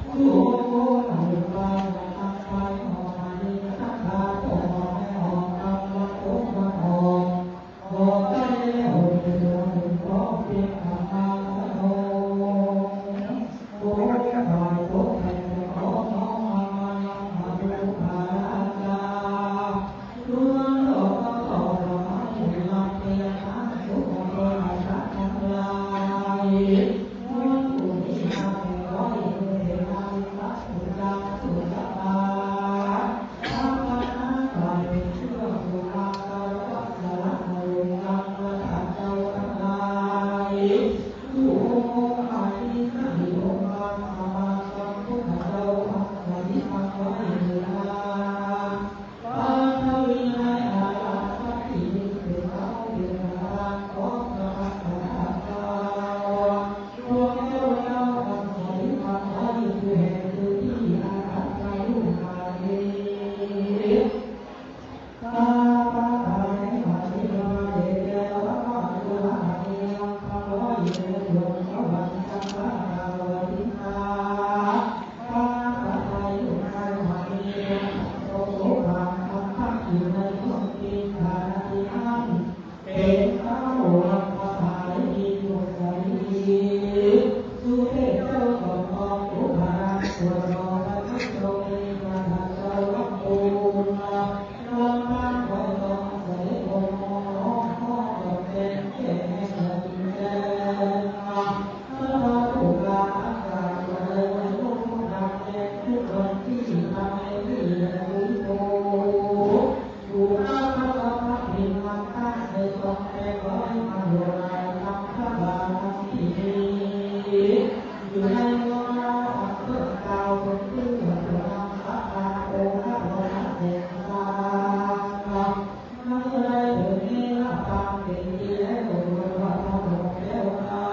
ทุกองค์นะ ลูกหลานทั้งหลาย ขอให้มีศรัทธา ขอให้ออกตามวัดองค์พระออก ขอใจได้อบรมพร้อมเพียงธรรมะสนอง โอ้ย ฝ่ายพระไตรปิฎก ขอน้อมนำมายังพระรูปาจารย์ พระธรรมวินัยอาราธนาที่มีเป็นเสาเป็นประธานของพระศาสนา พวกเจ้าเจ้าอันสถิตตั้งไว้อยู่แห่งอยู่ที่อาศัยอยู่แห่งนี้ ข้าพระไตรมาสนิกาเดชะวัตถุอาเนียงทั้งร้อยเอ็ดองค์ สวรรค์สังฆา วทินนา พระนครไทยอยู่ในวันนี้ พระโสภา อันตั้งอยู่ในเมืองปิณฑาทินั้น เป็นพระโอรสมหาเสนีผู้สวัสดี สุเทพเจ้าของทอง อุปราช ตรวจสอบพระพุทธองค์ มีพระราชวังปูน ลำปางคอยตอง เสด็จองค์มองร้อง ขอจงเป็นแก่แห่งแห่งแก่ พระผู้กล้าทั้งหลาย เจริญสุข ดังแจ้งทุกคนที่ทำให้ดีและดีโต บุพพะพะพิมพ์ ตั้งในสองแห่งร้อย มโหฬาร ทำพระบารมี อยู่ในเมืองลาว อันเกิดกล่าวเป็นเพื่อประนามศรัทธา องค์พระบรมเสกสาร เมื่อได้ถึงนี้ ละปางเป็นที่แล้ว ควรว่าพระองค์แก้วเก่า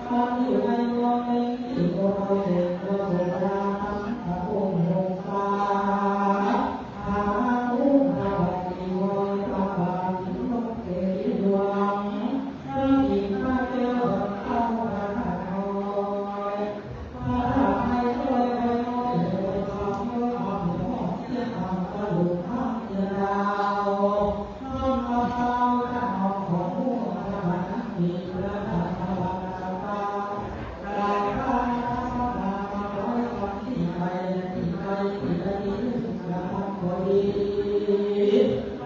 ตั้งอยู่ในเมืองนี้ ที่ควรเอาเสก พระโสดาทั้งพระองค์หกสา พระองค์พระบัณฑิต พระบาท พระเกศดวง พระอินทร์พระแก้ว เต้าพระธาตุน้อย พระธาตุไทย ร้อยร้อยร้อย ร้อยสามร้อย ความหลวงพ่อเสี้ยน ความกระดูกพระเสี้ยนดาว น้อมเอาเท้าพระนอนของพระบาทนั้น มีพระธาตุพระบาท กราบพระธรรมบาท ร้อยวันที่ไปและที่ไป ที่ได้ยินกระทำพอดี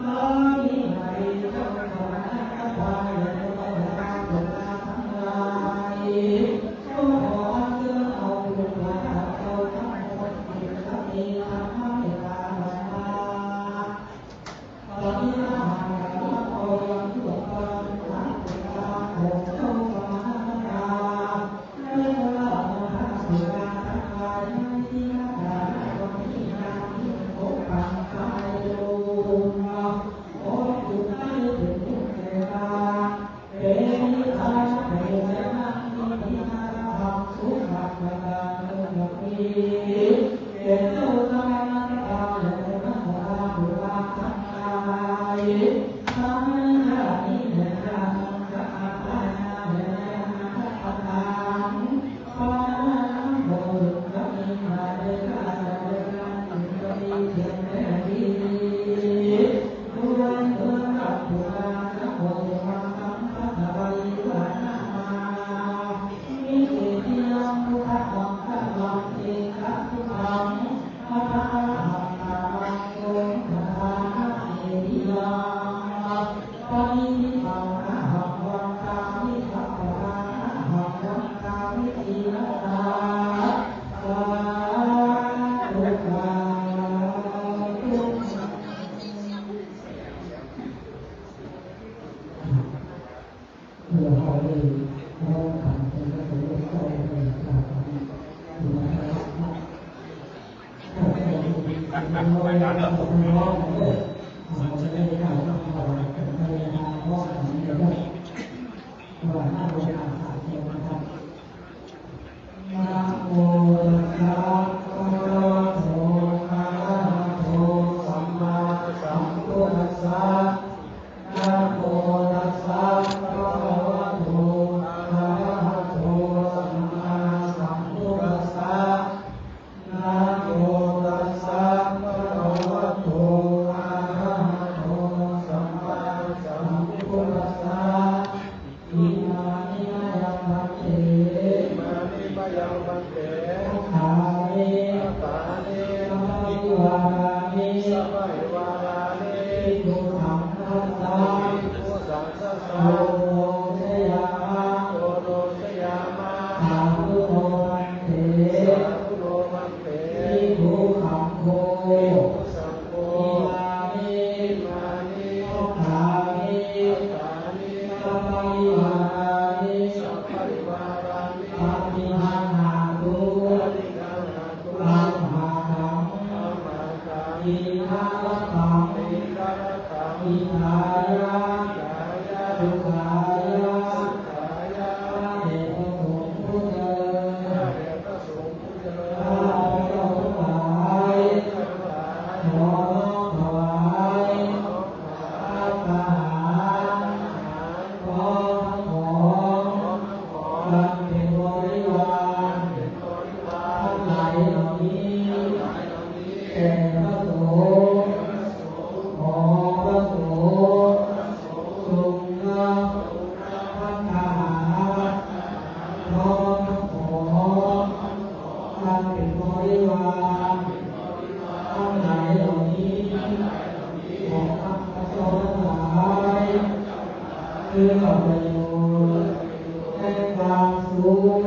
พระวิหารีเจ้าสมณะ พระพายะ พระพยา พระทั้งหลาย ก็ขออัญเชิญเอาคุณพระเจ้าทั้งหมด ที่จะมีธรรมะเมตตาบรรดา ตอนนี้อาหารและพระพรทั่วไป พระเจ้าสมณะ และพระพระเจ้าทั้งหลาย ที่มาจากคนที่ยังมีโอกาสไปลง ขอ Namo tassa bhagavato arahato sammāsambuddhassa. Namo tassa bhagavato arahato sammāsambuddhassa. Namo tassa bhagavato arahato sammāsambuddhassa. Imāni mayaṃ bhante. Imāni mayaṃ bhante. Bhattāni. Bhattāni. Saparivārāni. Saparivārāni. Bhikkhusaṅghassa. Bhikkhusaṅghassa. Oḍosayāma. Oḍosayāma. Sādhu no bhante. Sādhu no bhante. Bhikkhusaṅgho. Bhikkhusaṅgho. Imāni. Imāni. Bhattāni. Bhattāni. Saparivārāni. Saparivārāni. Paṭiggaṇhātu. Paṭiggaṇhātu. Amhākaṃ. Amhākaṃ. Dīgharattaṃ. Dīgharattaṃ. Hitāya. Hitāya. Sukhāya. Sukhāya. ข้าแต่พระสงฆ์ผู้เจริญ ข้าแต่พระสงฆ์ผู้เจริญ ข้าพเจ้าทั้งหลาย ขอน้อมถวาย ภัตตาหาร พร้อมทั้งของ อันเป็นบริวาร ทั้งหลายเหล่านี้ แก่พระสงฆ์ ขอพระสงฆ์ ทรงรับภัตตาหาร พร้อมทั้งของ อันเป็นบริวาร ทั้งหลายเหล่านี้ ของข้าพเจ้าทั้งหลาย เพื่อประโยชน์ และความสุข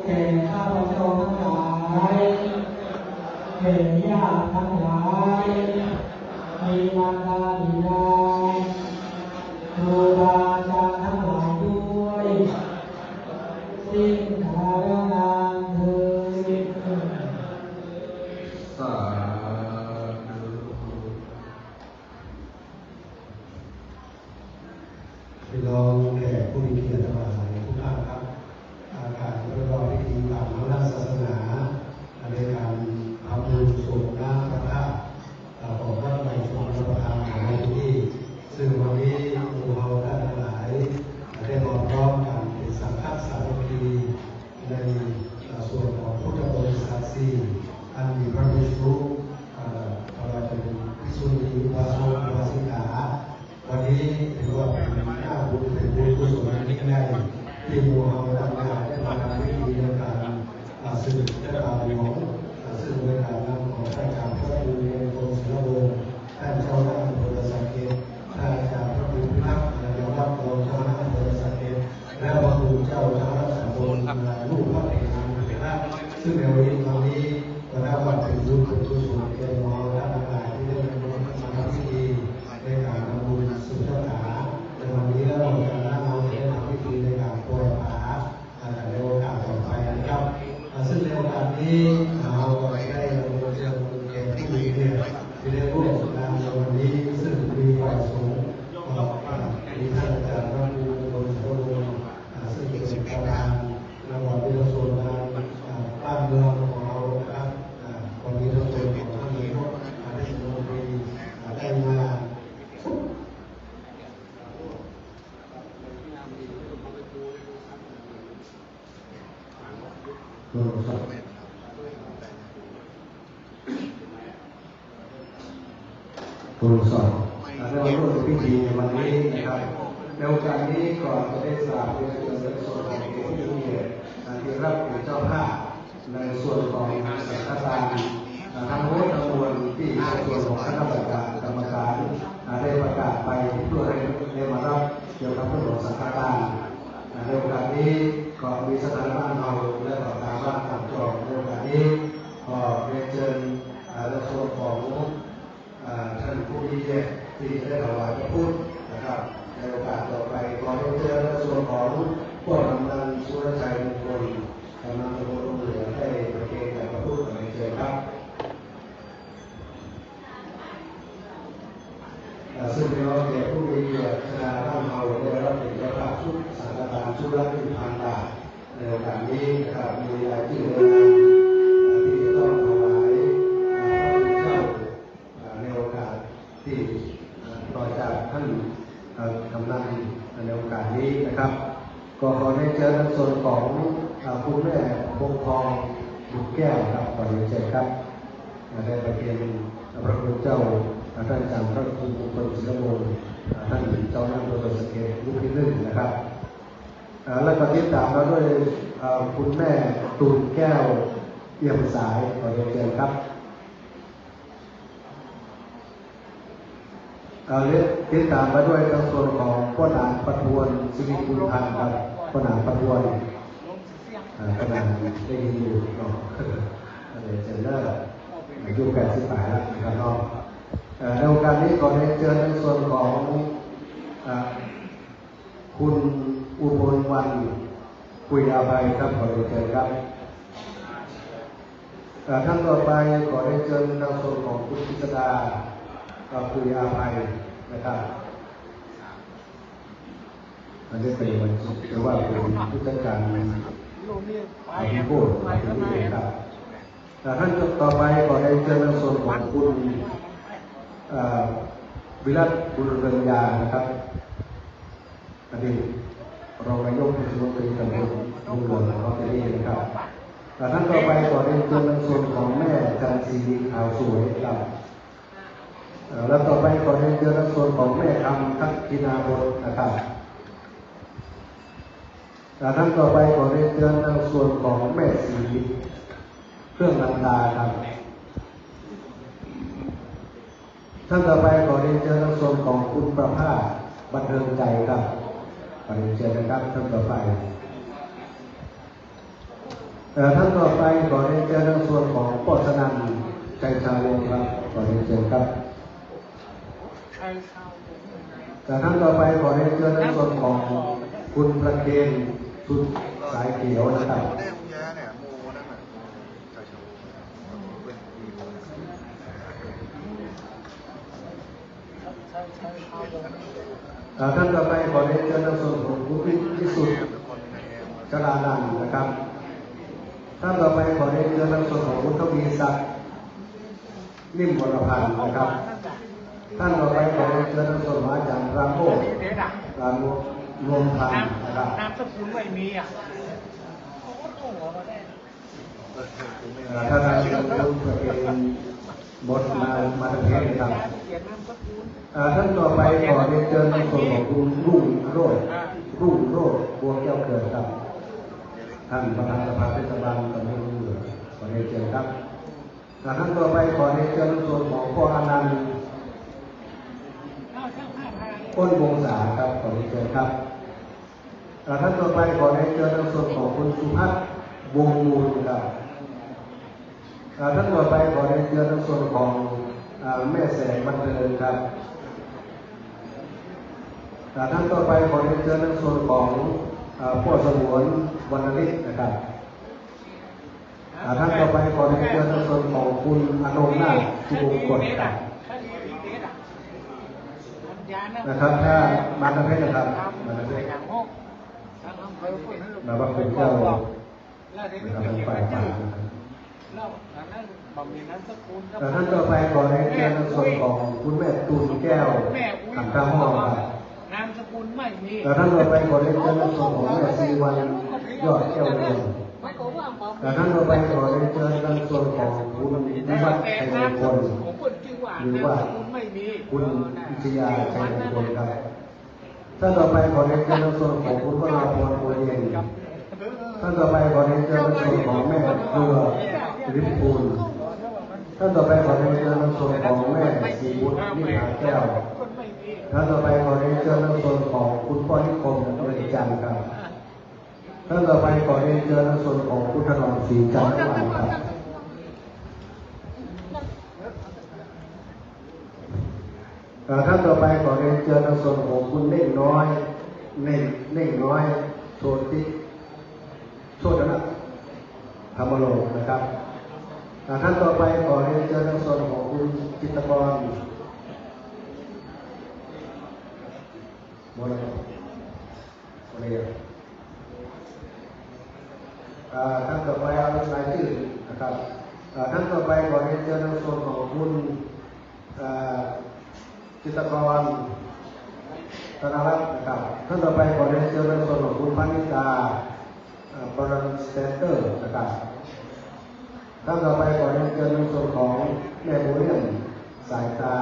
แก่ข้าพเจ้าทั้งหลาย แก่ญาติทั้งหลาย มีมารดาบิดา ครูบาอาจารย์ทั้งหลายด้วย สิ้นกาลนานเทอญ สาธุ พี่น้องแขกผู้มีเกียรติทั้งหลายทุกท่านครับ อาการประกอบพิธีตามหลักศาสนา ในการทำบุญสวดน้ำพระธาตุ เอ่อ ของวัดใหม่สุวรรณประภา ในที่นี้ ซึ่งวันนี้หมู่เฮาท่านทั้งหลาย ได้มาพร้อมกันเป็นสังฆสามัคคี ใน เอ่อ ส่วนของพุทธบริษัทสี่ อันมีพระภิกษุ เอ่อ ไม่ว่าจะเป็นภิกษุณี อุบาสก อุบาสิกา วันนี้ถือว่าเป็นหน้าบุญ เป็นบุญกุศลอันยิ่งใหญ่ ที่หมู่เฮาทั้งหลายได้มาทำพิธีในการ อ่า สืบชะตาหลวง อ่า ซึ่งโดยการนำของพระอาจารย์พระครูเรียนโทศิลวงศ์ ท่านเจ้าคณะอำเภอสะเก็ด ท่านอาจารย์พระครูพิทักษ์ อาจารย์วัดรองเจ้าคณะอำเภอสะเก็ด และพระครูเจ้าคณะตำบลนาลูกพระเถรเถระ ซึ่งในวันนี้ วันนี้ก็นับว่าเป็นบุญเป็นกุศลแก่หมู่เฮาท่านทั้งหลายที่ได้มาร่วมทำพิธีในการทำบุญสืบชะตาในวันนี้ แล้วหลังจากนั้นเราจะได้ทำพิธีในการปล่อยปลา อ่า ในโอกาสต่อไปนะครับ อ่า ซึ่งในโอกาสนี้ อ่า เราก็ได้เรียนเชิญแขกผู้มีเกียรติที่ได้ร่วมงานในวันนี้ ซึ่งมีฝ่ายสงฆ์ ก็ อ่า มีท่านอาจารย์พระครูมงคลสุรวงศ์ อ่า ซึ่งเป็นประธานนวัตวิทยาชนงาน อ่า บ้านเมืองของเรานะครับ อ่า วันนี้เราเชิญของท่านนายก อ่า เทศมนตรี อ่า ได้มา โทรศัพท์ โทรศัพท์ ได้มาร่วมในพิธีในวันนี้นะครับ ในโอกาสนี้ก่อนจะได้กราบเรียนเชิญในส่วนของผู้มีเกียรติที่รับเป็นเจ้าภาพ ในส่วนของสังฆทาน อ่า ทั้งหมดทั้งมวลที่ในส่วนของคณะกรรมการ กรรมการ อ่า ได้ประกาศไปเพื่อให้ได้มารับเกี่ยวกับเรื่องของสังฆทาน อ่า ในโอกาสนี้ก็มีสถานะเราและก็ตามบ้านตามจองในโอกาสนี้ ก็เรียนเชิญ อ่า ในส่วนของ อ่า ท่านผู้มีเกียรติที่จะได้ถวายพระพุทธนะครับ ในโอกาสต่อไปขอเรียนเชิญในส่วน ซึ่งในวันเกิดผู้มีเกียรติคณะบ้านเราได้รับเป็นเจ้าภาพชุดสังฆทานชุดละหนึ่งพันบาทในโอกาสนี้นะครับ มีรายชื่อในนามที่จะต้องถวายพระคุณเจ้าในโอกาสที่ต่อจากท่านกำนันในโอกาสนี้นะครับ ก็ขอเรียนเชิญในส่วนของคุณแม่พวงทองบุตรแก้วครับ ขอเรียนเชิญครับ ได้ประเคนพระคุณเจ้าท่านอาจารย์พระครูมงคลศิลโม ท่านเจ้าหน้าที่บริษัทเกตลูกที่หนึ่งนะครับ แล้วก็ติดตามมาด้วยคุณแม่ตูนแก้วเอี่ยมสายขอเรียนเชิญครับ เอ่อและติดตามมาด้วยทางส่วนของป้อหนานประทวนสิริกุลพันธ์ครับ ป้อหนานประทวน อ่าป้อหนานได้ยินอยู่เนาะ เดี๋ยวเจนเนอร์อายุแปดสิบปลายแล้วนะครับเนาะ เอ่อในโอกาสนี้ขอเรียนเชิญในส่วนของอ่าคุณอุบลวรรณ กุยอาภัยครับ ขอเรียนเชิญครับ ท่านต่อไปขอเรียนเชิญทางส่วนของคุณกฤษดา กุยอาภัยนะครับ อันนี้เป็นวันศุกร์ หรือว่าเป็นผู้จัดการอภิโภคอภิเษกครับ ท่านต่อไปขอเรียนเชิญทางส่วนของคุณวิรัตบุญเรืองยานะครับ อดีตรองนายกเทศมนตรีตำบลบุงหลวงของที่นี่นะครับ ท่านต่อไปขอเรียนเชิญในส่วนของแม่จันทร์ศรีขาวสวยครับ และต่อไปขอเรียนเชิญในส่วนของแม่คำทักษิณาบดนะครับ ท่านต่อไปขอเรียนเชิญในส่วนของแม่ศรีเครื่องนันตาครับ ท่านต่อไปขอเรียนเชิญทางส่วนของคุณประภาสบันเทิงใจครับ ขอเรียนเชิญนะครับ ท่านต่อไป เอ่อท่านต่อไปขอเรียนเชิญทางส่วนของป้อสนั่นชัยชาวงศ์ครับ ขอเรียนเชิญครับ แต่ท่านต่อไปขอเรียนเชิญทางส่วนของคุณประเคนสุดสายเขียวนะครับ ท่านต่อไปขอเรียนเชิญทางส่วนของคุณวิสุทธิ์ชลานันท์นะครับ ท่านต่อไปขอเรียนเชิญทางส่วนของคุณทวีศักดิ์นิ่มวรพันธ์นะครับ ท่านต่อไปขอเรียนเชิญทางส่วนของอาจารย์ปราโมทย์ปราโมทย์รวมพันธ์นะครับ นามสกุลไม่มีอ่ะ ท่านนายกรัฐมนตรีหมดมามาทั้งประเทศเลยครับ ท่านต่อไปขอเรียนเชิญในส่วนของคุณรุ่งโรจน์รุ่งโรจน์บัวแก้วเกิดครับ ท่านประธานสภาเทศบาลตำบลเหนือขอเรียนเชิญครับ ท่านต่อไปขอเรียนเชิญในส่วนของพ่ออนันต์อ้นวงศาครับ ขอเรียนเชิญครับ ท่านต่อไปขอเรียนเชิญทางส่วนของคุณสุพัฒน์วงศ์มูลครับ ท่านต่อไปขอเรียนเชิญทางส่วนของแม่แสงบันเทิงครับ ท่านต่อไปขอเรียนเชิญทางส่วนของพ่อสงวนวรรณฤทธิ์นะครับ ท่านต่อไปขอเรียนเชิญทางส่วนของคุณอนงนาถสุวงกฎครับ นะครับ ถ้ามาทางเพชรนะครับ มาทางเพชร มาพระคุณเจ้านะครับ ทางฝ่ายขวานะครับ ท่านต่อไปขอเรียนเชิญทางส่วนของคุณแม่ตูนแก้วขันธห้อครับ นามสกุลไม่มี ท่านต่อไปขอเรียนเชิญทางส่วนของแม่ศรีวรรณยอดแก้วเรือง ท่านต่อไปขอเรียนเชิญทางส่วนของคุณวิวัฒน์ชัยมงคล หรือว่าคุณวิทยาชัยมงคลครับ ท่านต่อไปขอเรียนเชิญทางส่วนของคุณวราพรโพเย็น ท่านต่อไปขอเรียนเชิญทางส่วนของแม่เครือลิมพูน ท่านต่อไปขอเรียนเชิญทางส่วนของแม่ศรีบุตรนิพาแก้ว ท่านต่อไปขอเรียนเชิญทางส่วนของคุณป้อนิคมเรือนจันทร์ครับ ท่านต่อไปขอเรียนเชิญทางส่วนของคุณถนอมศรีจันทร์ครับ ท่านต่อไปขอเรียนเชิญทางส่วนของคุณเน่งน้อย เน่ง เน่งน้อย โชติ โชตนะ ธรรมโลกนะครับ ท่านต่อไปขอเรียนเชิญทางส่วนของคุณจิตรกร หมดแล้ว หมดแล้ว อ่า ท่านต่อไปเอารายชื่อนะครับ อ่า ท่านต่อไปขอเรียนเชิญทางส่วนของคุณ อ่า จิตรกร ธนรัตน์นะครับ ท่านต่อไปขอเรียนเชิญทางส่วนของคุณพนิตา อ่า บรันสเตนเตอร์นะครับ ท่านต่อไปขอเรียนเชิญทางส่วนของแม่บัวเลี่ยม สายตา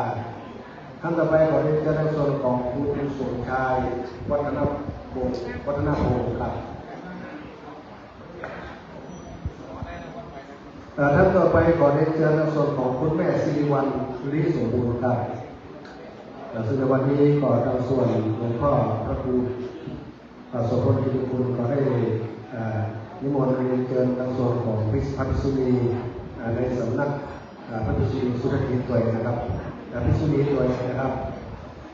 ท่านต่อไปขอเรียนเชิญทางส่วนของคุณสมชาย วัฒนพงศ์ วัฒนพงศ์ครับ เอ่อ ท่านต่อไปขอเรียนเชิญทางส่วนของคุณแม่สิริวัลย์ ลีสมบูรณ์ครับ เอ่อ ซึ่งในวันนี้ก็ทางส่วนหลวงพ่อพระครู เอ่อ โสภณกิติคุณขอได้ เอ่อ นิมนต์เรียนเชิญทางส่วนของภิกษุ พระภิกษุณี เอ่อ ในสำนัก เอ่อ พระภิกษุณีสุทัศน์ด้วยนะครับ เอ่อ ภิกษุณีด้วยนะครับ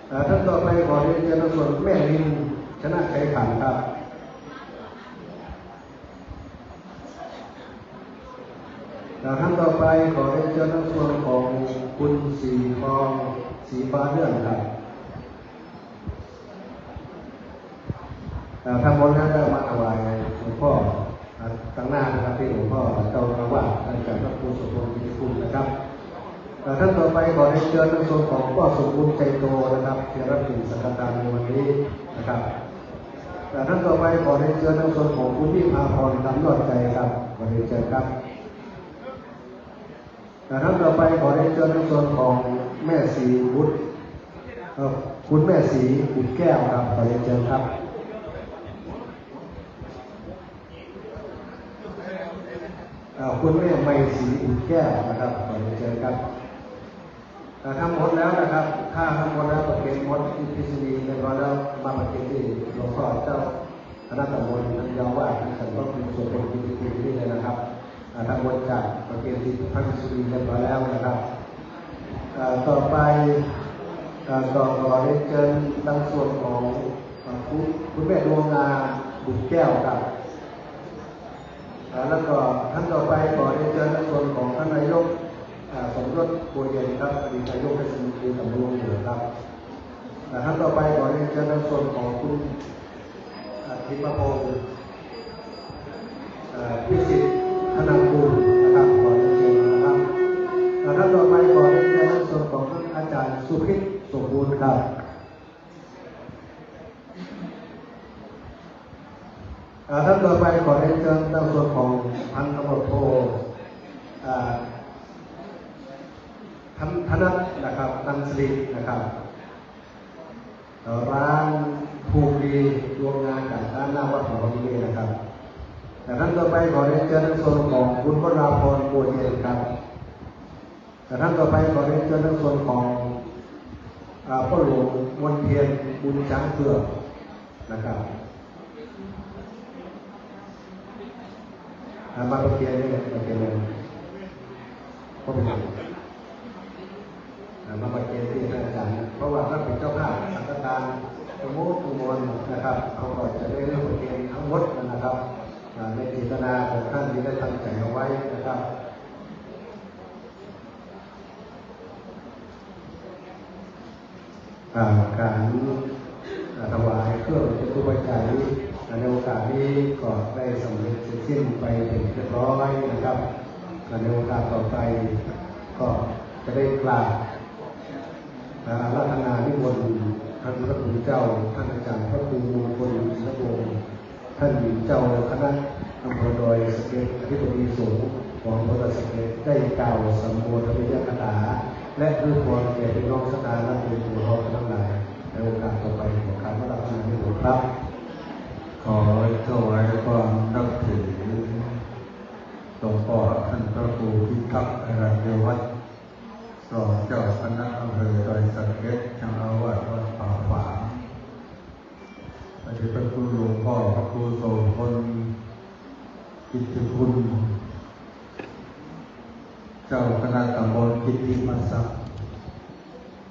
เอ่อ ท่านต่อไปขอเรียนเชิญทางส่วนแม่ลิน ชนะชัยขันธ์ครับ เอ่อ ท่านต่อไปขอเรียนเชิญทางส่วนของคุณสีทอง สีฟ้าเรือนครับ เอ่อ ถ้าหมดแล้วก็มาถวายหลวงพ่อ อ่า ข้างหน้านะครับ ที่หลวงพ่อเจ้าอาวาสท่านอาจารย์พระครูโสภณกิติคุณนะครับ เอ่อ ท่านต่อไปขอเรียนเชิญทางส่วนของพ่อสมบูรณ์ใจโตนะครับ ที่รับกฐินสังฆทานในวันนี้นะครับ เอ่อ ท่านต่อไปขอเรียนเชิญทางส่วนของคุณวิภาพร คำยอดใจครับ ขอเรียนเชิญครับ เอ่อ ท่านต่อไปขอเรียนเชิญทางส่วนของแม่ศรีบุตร เอ่อ คุณแม่ศรีบุตรแก้วครับ ขอเรียนเชิญครับ เอ่อ คุณแม่ไมศรีบุตรแก้วนะครับ ขอเรียนเชิญครับ เอ่อ ทั้งหมดแล้วนะครับ ถ้าทั้งหมดแล้วประเคนหมดที่ภิกษุณีเรียบร้อยแล้ว มาประเคนที่หลวงพ่อเจ้า คณะตำบลท่านเจ้าอาวาสท่านก็เป็นส่วนคนที่ที่นี่เลยนะครับ อ่า ทั้งหมดจากประเคนที่พระภิกษุณีเรียบร้อยแล้วนะครับ อ่า ต่อไป อ่า ก็ขอเรียนเชิญทางส่วนของ อ่า คุณ คุณแม่ดวงนาบุตรแก้วครับ อ่า แล้วก็ท่านต่อไปขอเรียนเชิญทางส่วนของท่านนายก อ่า สมยศ บัวเย็นครับ อดีตนายกเทศมนตรีตำบลวังเหนือครับ อ่า ท่านต่อไปขอเรียนเชิญทางส่วนของคุณ อ่า ทิพพพงศ์ อ่า พิสิทธิ์ธนากูลนะครับ ขอเรียนเชิญนะครับ อ่า ท่านต่อไปขอเรียนเชิญทางส่วนของท่านอาจารย์สุพิษ สมบูรณ์ครับ อ่า ท่านต่อไปขอเรียนเชิญทางส่วนของพันตำรวจโท อ่า ธน- ธนัทนะครับ ตันสิรินะครับ เอ่อ ร้านภูมิดี ดวงงานจากร้านหน้าวัดหอมนี่นะครับ แต่ท่านต่อไปขอเรียนเชิญทางส่วนของคุณวราพร บัวเย็นครับ แต่ท่านต่อไปขอเรียนเชิญทางส่วนของ อ่า พ่อหลวงมนเทียน บุญช้างเผือกนะครับ อ่า มาประเคนนี่ ประเคนเลย ก็เป็น อ่า มาประเคนที่ท่านอาจารย์นะ เพราะว่าท่านเป็นเจ้าภาพสังฆทานทั้งหมดทั้งมวลนะครับ เขาก็จะได้เรื่องประเคนทั้งหมดนะครับ อ่า ในเจตนาของท่านที่ได้ตั้งใจเอาไว้นะครับ อ่า การ อ่า ถวายเครื่องจตุปัจจัย อ่า ในโอกาสนี้ก็ได้สำเร็จเสร็จสิ้นไปเป็นเรียบร้อยนะครับ อ่า ในโอกาสต่อไปก็จะได้กราบ อ่า อาราธนานิมนต์ท่านพระคุณเจ้า ท่านอาจารย์พระครูมงคล อินทวงศ์ ท่านเจ้าคณะอำเภอดอยสะเก็ด อธิบดีสงฆ์ของอำเภอดอยสะเก็ด ได้กล่าวสัมโมทนียคาถา และอวยพรแก่พี่น้องศรัทธาญาติโยมทั้งหลาย ในโอกาสต่อไปขอกราบอาราธนานิมนต์ครับ ขอถวายความนับถือหลวงพ่อท่านพระครูพิทักษ์ อรัญญวัฒน์ รองเจ้าคณะอำเภอดอยสะเก็ด เจ้าอาวาสวัดป่าฝาง พระเดชพระคุณหลวงพ่อพระครูโสภณกิตติคุณ เจ้าคณะตำบลกิตติมศักดิ์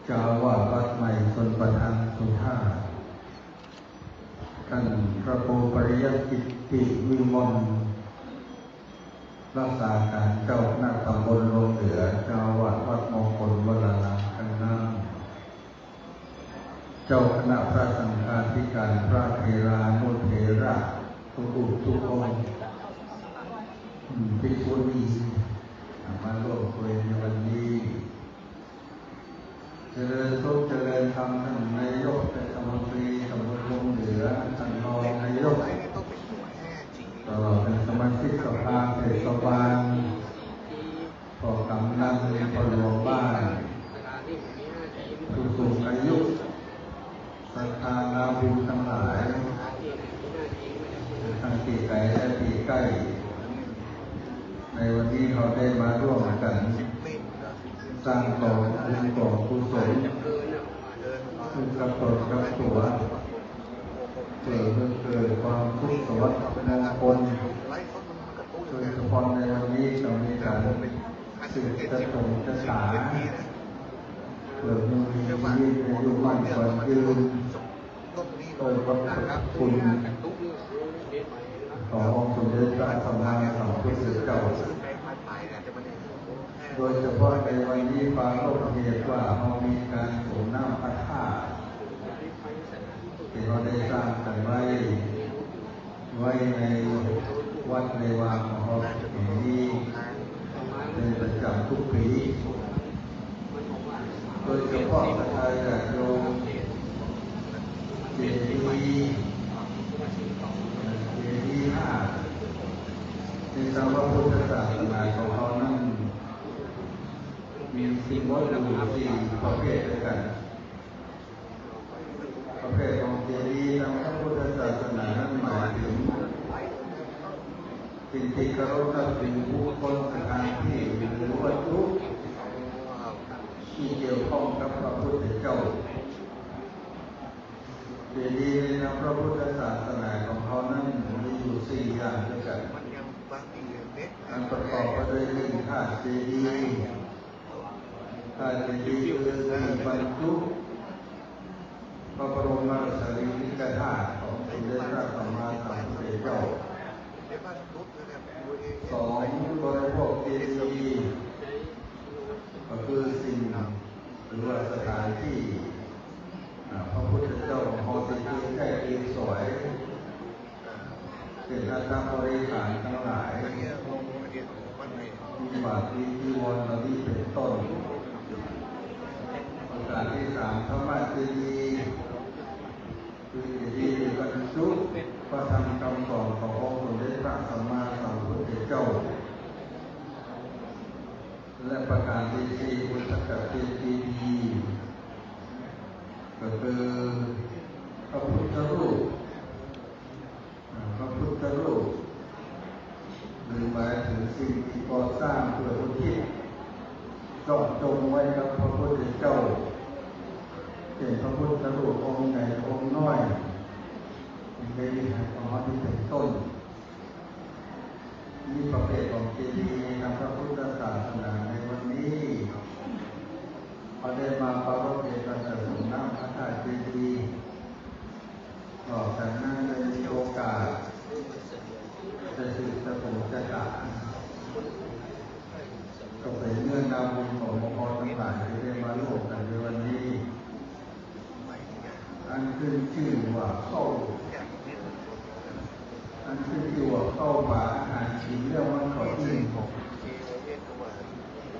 เจ้าอาวาสวัดใหม่ชลประทานสุธาต ท่านพระครูปริยัติกิตติวิมล รักษาการเจ้าคณะตำบลวังเหนือ เจ้าอาวาสวัดมงคลวรารามท่าน้ำ เจ้าคณะพระสังฆาธิการ พระเถรานุเถระทุกรูปทุกองค์ ภิกษุณีมาร่วมคุยในวันนี้ เจริญสุขเจริญธรรม ท่านนายกเทศมนตรีตำบลวงเหนือ ท่านรองนายก ตลอดเป็นสมาชิกสภาเทศบาล พ่อกำนัน พ่อหลวงบ้าน ผู้สูงอายุ ศรัทธานาบุญทั้งหลาย ทั้งที่ไกลและที่ใกล้ ในวันนี้เราได้มาร่วมกัน สร้างกองบุญกองกุศล ขึ้นกับตนกับตัว เพื่อให้เกิดความสุขสวัสดิ์มงคล โดยเฉพาะในวันนี้เรามีการสืบชะตงชะตา เพื่อให้มีชีวิตอายุมั่นขวัญยืน โดยพระพุทธคุณขององค์สมเด็จพระสัมมาสัมพุทธเจ้า โดยเฉพาะในวันนี้ปาโลกเหตุว่าเรามีการสงน้ำพระธาตุ ที่เราได้สร้างกันไว้ ไว้ในวัดในวาของเราแห่งนี้เป็นประจำทุกปี โดยเฉพาะศรัทธาญาติโยม เจดีย์ เจดีย์ห้า ในทางพระพุทธศาสนาของเรานั้น มีสิ่งวัตถุสี่ประเภทด้วยกัน ประเภทของเจดีย์ทางพระพุทธศาสนานั้นหมายถึง สิ่งที่เคารพนับถือบุคคล สถานที่ หรือวัตถุที่เกี่ยวข้องกับพระพุทธเจ้า เจดีย์ในทางพระพุทธศาสนาของเรานั้นมีอยู่สี่อย่างด้วยกัน อันประกอบไปด้วยหนึ่ง ธาตุเจดีย์ ธาตุเจดีย์คือที่บรรจุพระบรมสารีริกธาตุของสมเด็จพระสัมมาสัมพุทธเจ้า สอง บริโภคเจดีย์ ก็คือสิ่งหรือว่าสถานที่ อ่า พระพุทธเจ้าของเราที่เคยใช้เกสร เช่นอัฐบริขารทั้งหลาย มีบาตรมีจีวรเหล่านี้เป็นต้น ประการที่สาม ธรรมเจดีย์ คือเจดีย์ที่บรรจุพระธรรมคำสอนขององค์สมเด็จพระสัมมาสัมพุทธเจ้า และประการที่สี่ อุทกเจดีย์ ก็คือพระพุทธรูป อ่า พระพุทธรูป หรือหมายถึงสิ่งที่ก่อสร้างเพื่ออุทิศเจาะจงไว้กับพระพุทธเจ้า เช่นพระพุทธรูปองค์ใหญ่องค์น้อย ในวิหารของเรานี้เป็นต้น นี่ประเภทของเจดีย์ในทางพระพุทธศาสนาในวันนี้ เราได้มาปรารภเกียรติการสงน้ำพระธาตุเจดีย์ นอกจากนั้นได้มีโอกาสจะสืบชะตงชะตา ก็เป็นเรื่องราวบุญของหมู่เฮาทั้งหลายที่ได้มาร่วมกันในวันนี้ อันขึ้นชื่อว่าเข้า อันขึ้นชื่อว่าเข้าป่าอาหารกินแล้วมันก็อิ่ม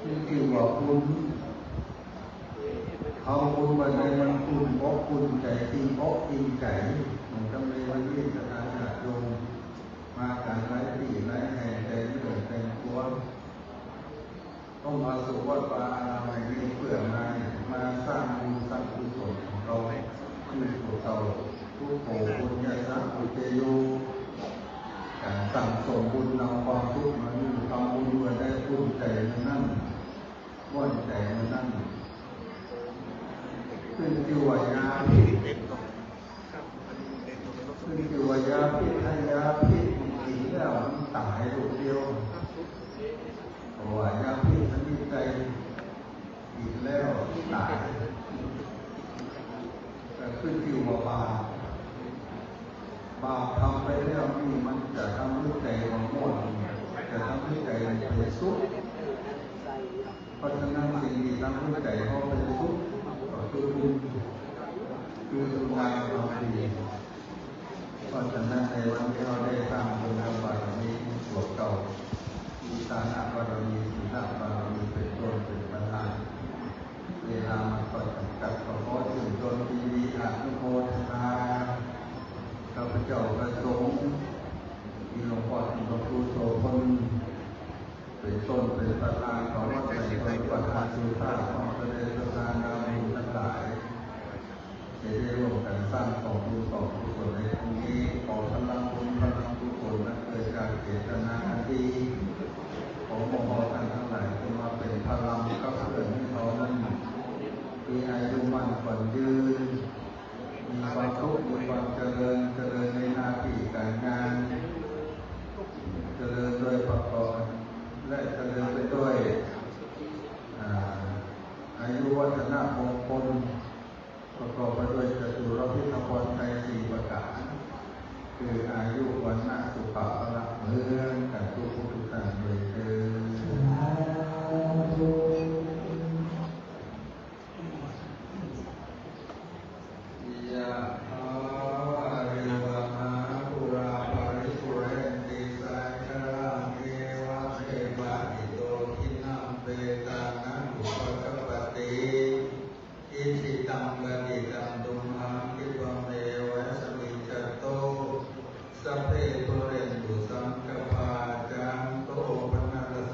ขึ้นชื่อว่าบุญ เอาบุญมาได้มันอุ่นอกอุ่นใจ อิ่มอกอิ่มใจ เหมือนกับในวันนี้ศรัทธาญาติโยม มากันหลายที่หลายแห่ง แต่งเนื้อแต่งตัว ต้องมาสู่วัดวาอารามแห่งนี้เพื่อมา มาสร้างบุญสร้างกุศลของเรา คือพวกเรา ทุกโข ปุญญาสาอุเจโย การสั่งสมบุญนำความสุขมา นี่ทำบุญเมื่อใดอุ่นใจเมื่อนั้น ม่วนใจเมื่อนั้น ขึ้นชื่อว่ายาพิษ ขึ้นชื่อว่ายาพิษ ถ้ายาพิษมันกินแล้วมันตายลูกเดียว เพราะว่ายาพิษชนิดใดกินแล้วตาย ก็ขึ้นชื่อว่าบาป บาปทำไปแล้วนี่มันจะทำให้ใจเราม่วน จะทำให้ใจเราเป็นสุข เพราะฉะนั้นสิ่งที่ทำให้ใจเราเป็นสุขก็คือบุญ คือคุณงามความดี เพราะฉะนั้นในวันนี้เราได้สร้างบุญบารมีบวกเก่า มีทานบารมี ศีลบารมีเป็นต้นเป็นประธาน เวลามันก็จำกัด ก็ขอชื่นชมยินดีอนุโมทนา ข้าพเจ้าพระสงฆ์ที่หลวงพ่อท่านพระครูโสภณ เป็นต้นเป็นประธานของวัดไตรพลประธานสุภาพของพระเดชพระคุณนาบุญทั้งหลาย จะได้ร่วมกันสร้างกองบุญกองกุศลในครั้งนี้ ขอพลังบุญพลังกุศลนั้นเกิดจากเจตนาอันดีของหมู่เราท่านทั้งหลาย จงมาเป็นพลังขับเคลื่อนให้เรานั้นมีอายุมั่นขวัญยืน มีความสุข มีความเจริญ เจริญในหน้าที่การงาน เจริญโดยประกอบ และเจริญไปด้วย อ่า อายุวัฒนมงคล ประกอบไปด้วยจตุรพิธพรชัยสี่ประการ คืออายุ วรรณะ สุขะ พละ เหมือนกันทุกผู้ทุกท่านด้วยเทอญ สาธุ Yathā vārivahā pūrā paripūrenti sāgaraṃ, evameva ito dinnaṃ petānaṃ upakappati. Icchitaṃ patthitaṃ tumhaṃ khippameva samijjhatu, sabbe pūrentu saṅkappā, cando paṇṇara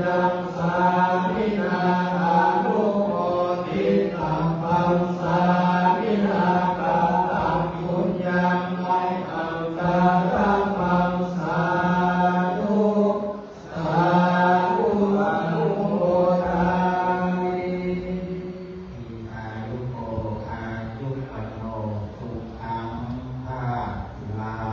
Sāminā anumoditabbaṃ, sāminā kataṃ puññaṃ mayhaṃ dātabbaṃ, sādhu, sādhu anumodāmi. Dīghāyuko āyuvaḍḍhano sukhaṃ balaṃ.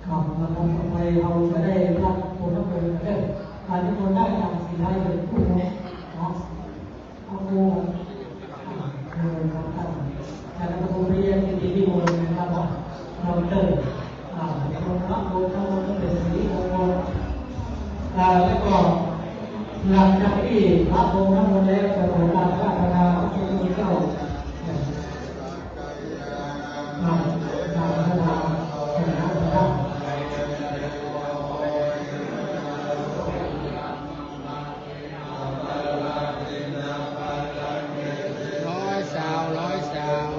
ครับ ลำดับต่อไปเราจะได้รับผลประโยชน์เรื่องการนิมนต์ได้ตามสีได้เลยผู้เนาะ เอาครู อ่า เออ ครับ ท่าน อาจารย์ครูเรียนกิตติวิมลนะครับ ดอกเตอร์ อ่า นิมนต์พระโอมทั้งหมดก็เป็นสิริมงคล อ่า แล้วก็หลังจากที่พระโอมทั้งหมดแล้ว จะขอการอาราธนาพระคุณเจ้า ร้อยสาว ร้อยสาว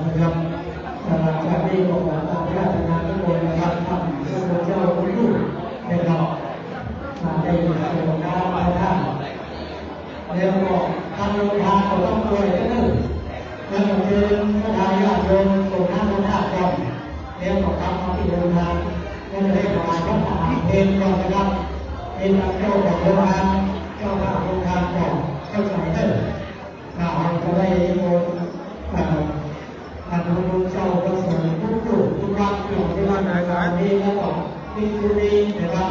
นะครับ สำหรับการที่ของการอาราธนานิมนต์นะครับ ท่านพระคุณเจ้าทุกรูปนะครับ มาได้สวดน้ำพระธาตุ แล้วก็ทางโรงทานก็ต้องช่วยกันหนึ่ง แล้วก็เชิญศรัทธาญาติโยมส่งน้ำพระธาตุก่อน แล้วก็กลับมาที่โรงทาน ก็จะได้ถวายพระทหารเพลก่อนนะครับ เป็นเจ้าของโรงทาน เจ้าภาพโรงทานก่อน เข้าใจเนอะ อ่า เราจะได้นิมนต์ อ่า ท่านพระคุณเจ้าพระสงฆ์ทุกรูปทุกวัดที่อยู่ที่วัดในคราวนี้ แล้วก็ที่ชุดนี้นะครับ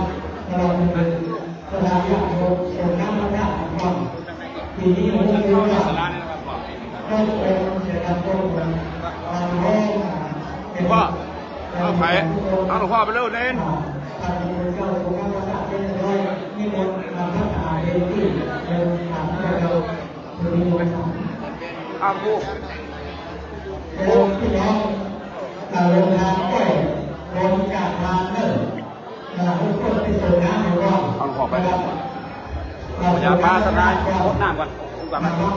ตลอดจนถึงศรัทธาญาติโยมส่งน้ำพระธาตุก่อน ทีนี้ผมก็ถือว่า ก็เป็นเสียงดังโต้งเลย อ่า พ่อ เอาไข่ เอาหลวงพ่อไปเร็วเน้น อ่า ท่านพระคุณเจ้าส่งน้ำพระธาตุเรียบร้อย นิมนต์นำพระทหารเพลที่เดินทางไปเรา อ้าว ครู แล้วพี่น้อง อ่า ลงทานด้วย บริจาคทานเนอะ อ่า ทุกคนไปส่งน้ำให้ก่อน เอาของไป นะครับ เอา อย่ามาสนาย รดน้ำก่อน รดน้ำก่อน นะครับ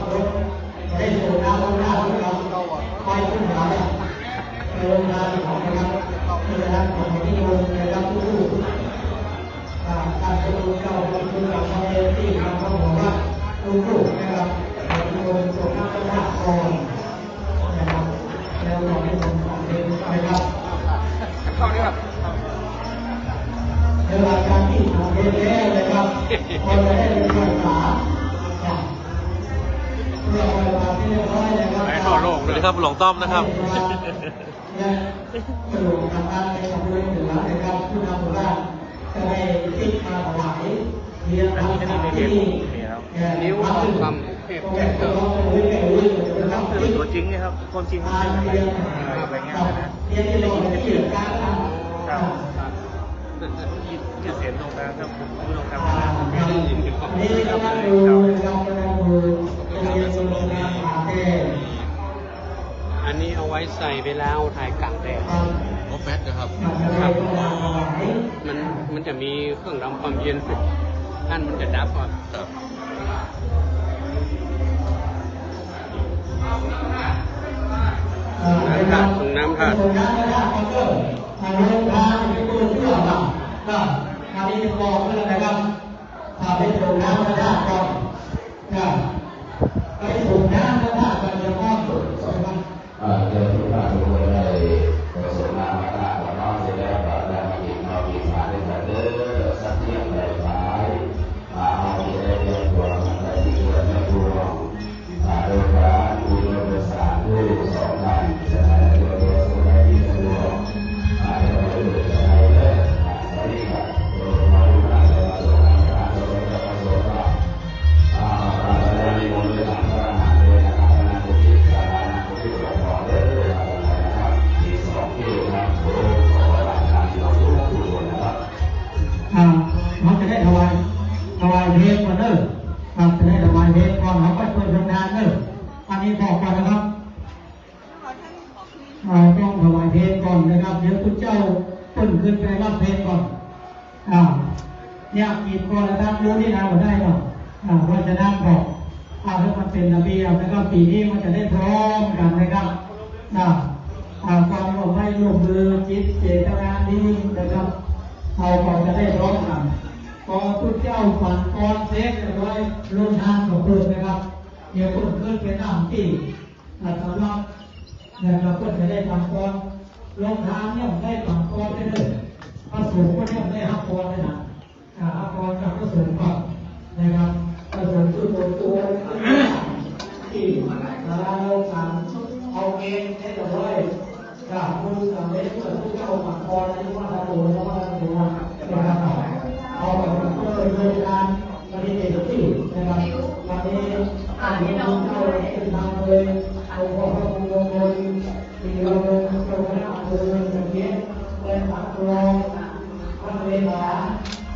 ได้ส่งน้ำลงหน้าพวกเรา ไปขึ้นหาเนี่ย ไปลงทานของนะครับ ที่นะครับ ของที่ลงนะครับ ทุกๆ อ่า ท่านพระคุณเจ้า พระคุณเจ้า พระเอฟซี ทางพระหัววัด ทุกๆ นะครับ ขอนิมนต์ส่งน้ำพระธาตุก่อนนะครับ แล้วก็นิมนต์สำเร็จนะครับ เข้าเลยครับ เดี๋ยวหลังจากที่สำเร็จแล้วนะครับ ก็จะได้เป็นภาษา ครับ เพื่อเอาไปทำให้เรียบร้อยนะครับ ไหนทั่วโลกเลย สวัสดีครับ หลวงต้อมนะครับ และสรุปทางด้านในสำเร็จเหนือนะครับ ผู้นำหมู่บ้าน จะได้ติ๊กมาถวายเทียน อันนี้ก็จะมีเหรียญ ที่ เอ่อ นิ้วทองคำเทพแก้วเจิม ตัวจริงเนี่ยครับ คนจริงเขาเป็นอะไรเงี้ยนะ เทียนที่เราเห็นที่เหลือกันนะครับ ครับ ชื่อเสียงโด่งดังครับ ผมโด่งดัง อ่า ครับ อันนี้ก็มาดูนะครับ ก็มาดูเทียนที่เราเห็นที่เหลือกัน อันนี้เอาไว้ใส่เวลาเอาถ่ายกลางแดด โอ้ แฟตนะครับ ครับ มัน มันจะมีเครื่องทำความเย็น อันมันจะดับก่อน ครับ น้ำธาตุ น้ำธาตุ อันนี้บอกเพื่อนนะครับ ถ้าไปส่งน้ำพระธาตุก่อน ครับ ไปส่งน้ำพระธาตุก่อน เดี๋ยวพ่อส่งนะครับ เอ่อ เชิญทุกท่านทุกคนได้ไปส่งน้ำพระธาตุก่อนเนาะ เสร็จแล้วก็ได้มากินข้าวกินทานด้วยกันเด้อ สักเที่ยงบ่ายๆ อ่า เอาที่ได้เตรียมตัวกันไปที่เรือนแม่ครัว อ่า โดยการอุดมประสานด้วยสองท่าน จะให้เตรียมตัวสบายที่สะดวก อ่า จะไปเดินจะไปเด้อ อ่า ตอนนี้ก็โดยมาดูนะ จะมาส่งน้ำพระธาตุ จะมาส่งน้ำ ครับ จะได้ถวายเพลก่อน เอาไปเปิดโรงทานเด้อ อันนี้บอกก่อนนะครับ อ่า ต้องถวายเพลก่อนนะครับ เดี๋ยวคุณเจ้าเปิ้นขึ้นไปรับเพลก่อน อ่า เนี่ย กีบก่อนนะครับ รู้นี่นะ บ่ได้เนาะ อ่า เพราะฉะนั้นบอก อ่า ให้มันเป็นระเบียบนะครับ ปีนี้มันจะได้พร้อมกันนะครับ อ่า อ่า ความร่วมไม้ร่วมมือ จิตเจตนาดีนะครับ เราก็จะได้พร้อมกัน พอคุณเจ้าปันกรเสร็จเรียบร้อย โรงทานก็เปิดนะครับ เดี๋ยวเปิ้นขึ้นไปนั่งที่ อ่า สำหรับ นะครับ เปิ้นจะได้ปันกร โรงทานเนี่ยได้ปันกรได้เลย พระสงฆ์ก็เนี่ยได้รับกรเลยนะ อ่า รับกรจากพระสงฆ์ก่อนนะครับ พระสงฆ์คือตัวตัวที่เราสามเอาเองได้เรียบร้อย กราบทูลสำเร็จเมื่อผู้เจ้าปันกรในวัดโตนวัดโตนะครับ เอาแบบเพื่อโรงทาน ปฏิเสธที่นะครับ วันนี้ท่านผู้เจ้าเป็นทางเลย เอาขอพระคุณมงคล ที่เราเจ้าคณะอำเภอเมืองเชียงคานและปากคลองท่านเลขา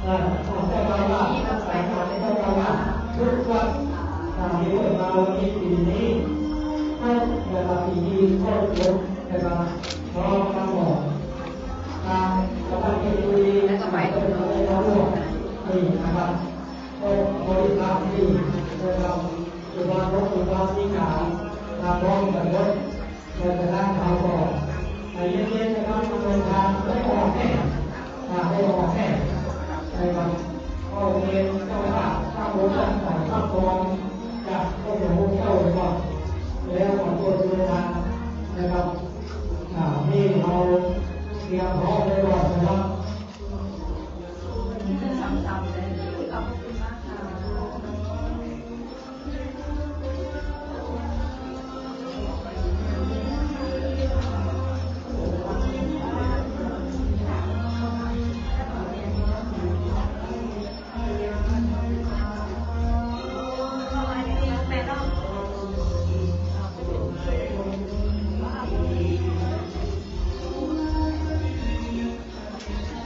และท่านเจ้าอาวาส ท่านสายงานเจ้าอาวาสทุกวัด ที่ได้มาวันนี้ปีนี้ ท่านอย่ามาปีนี้ก็เกิดนะครับ พร้อมกันหมด ทางวัดที่ดีและสมัยที่เราได้มาร่วมนี่นะครับ ก็บริษัทที่นะครับ อุบาสกอุบาสิกา ทางพร้อมกันหมด เราจะได้ข่าวก่อน แต่เย็นๆนะครับ ทางโรงทานได้ออกแน่ อ่า ได้ออกแน่นะครับ ก็เรียนเจ้าภาพ พระองค์ท่านใส่พระพร จากพระสงฆ์องค์เจ้าก่อน แล้วก่อนตัวโรงทานนะครับ อ่า นี่เราเตรียมพร้อมไว้ก่อนนะครับ Thank you.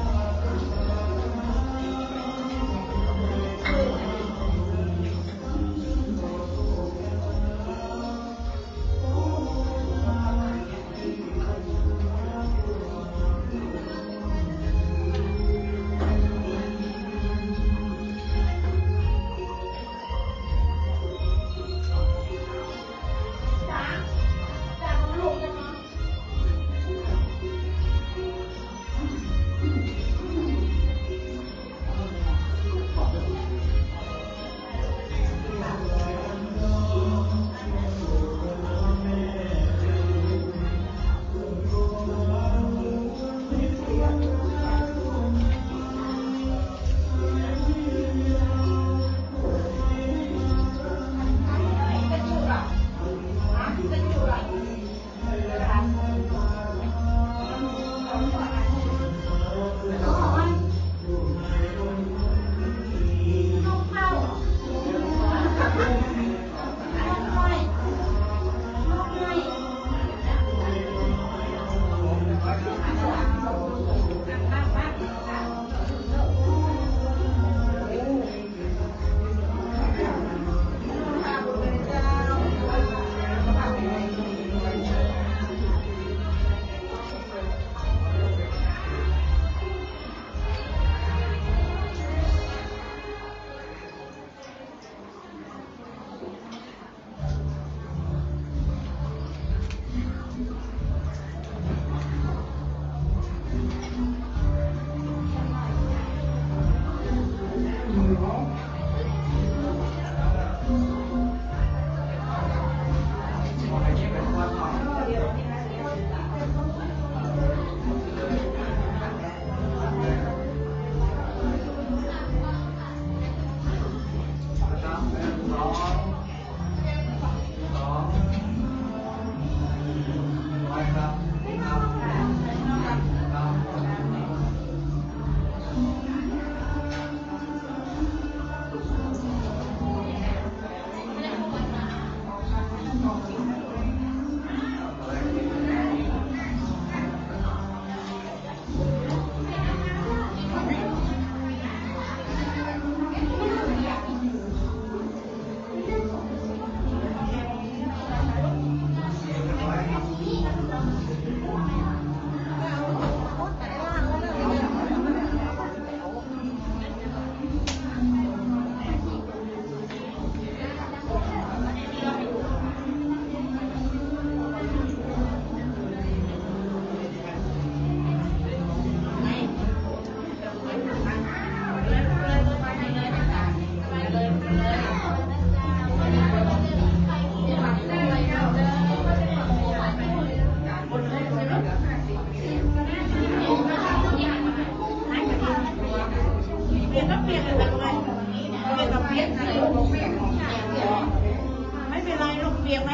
ไหม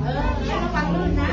เออ ระวังลื่นนะ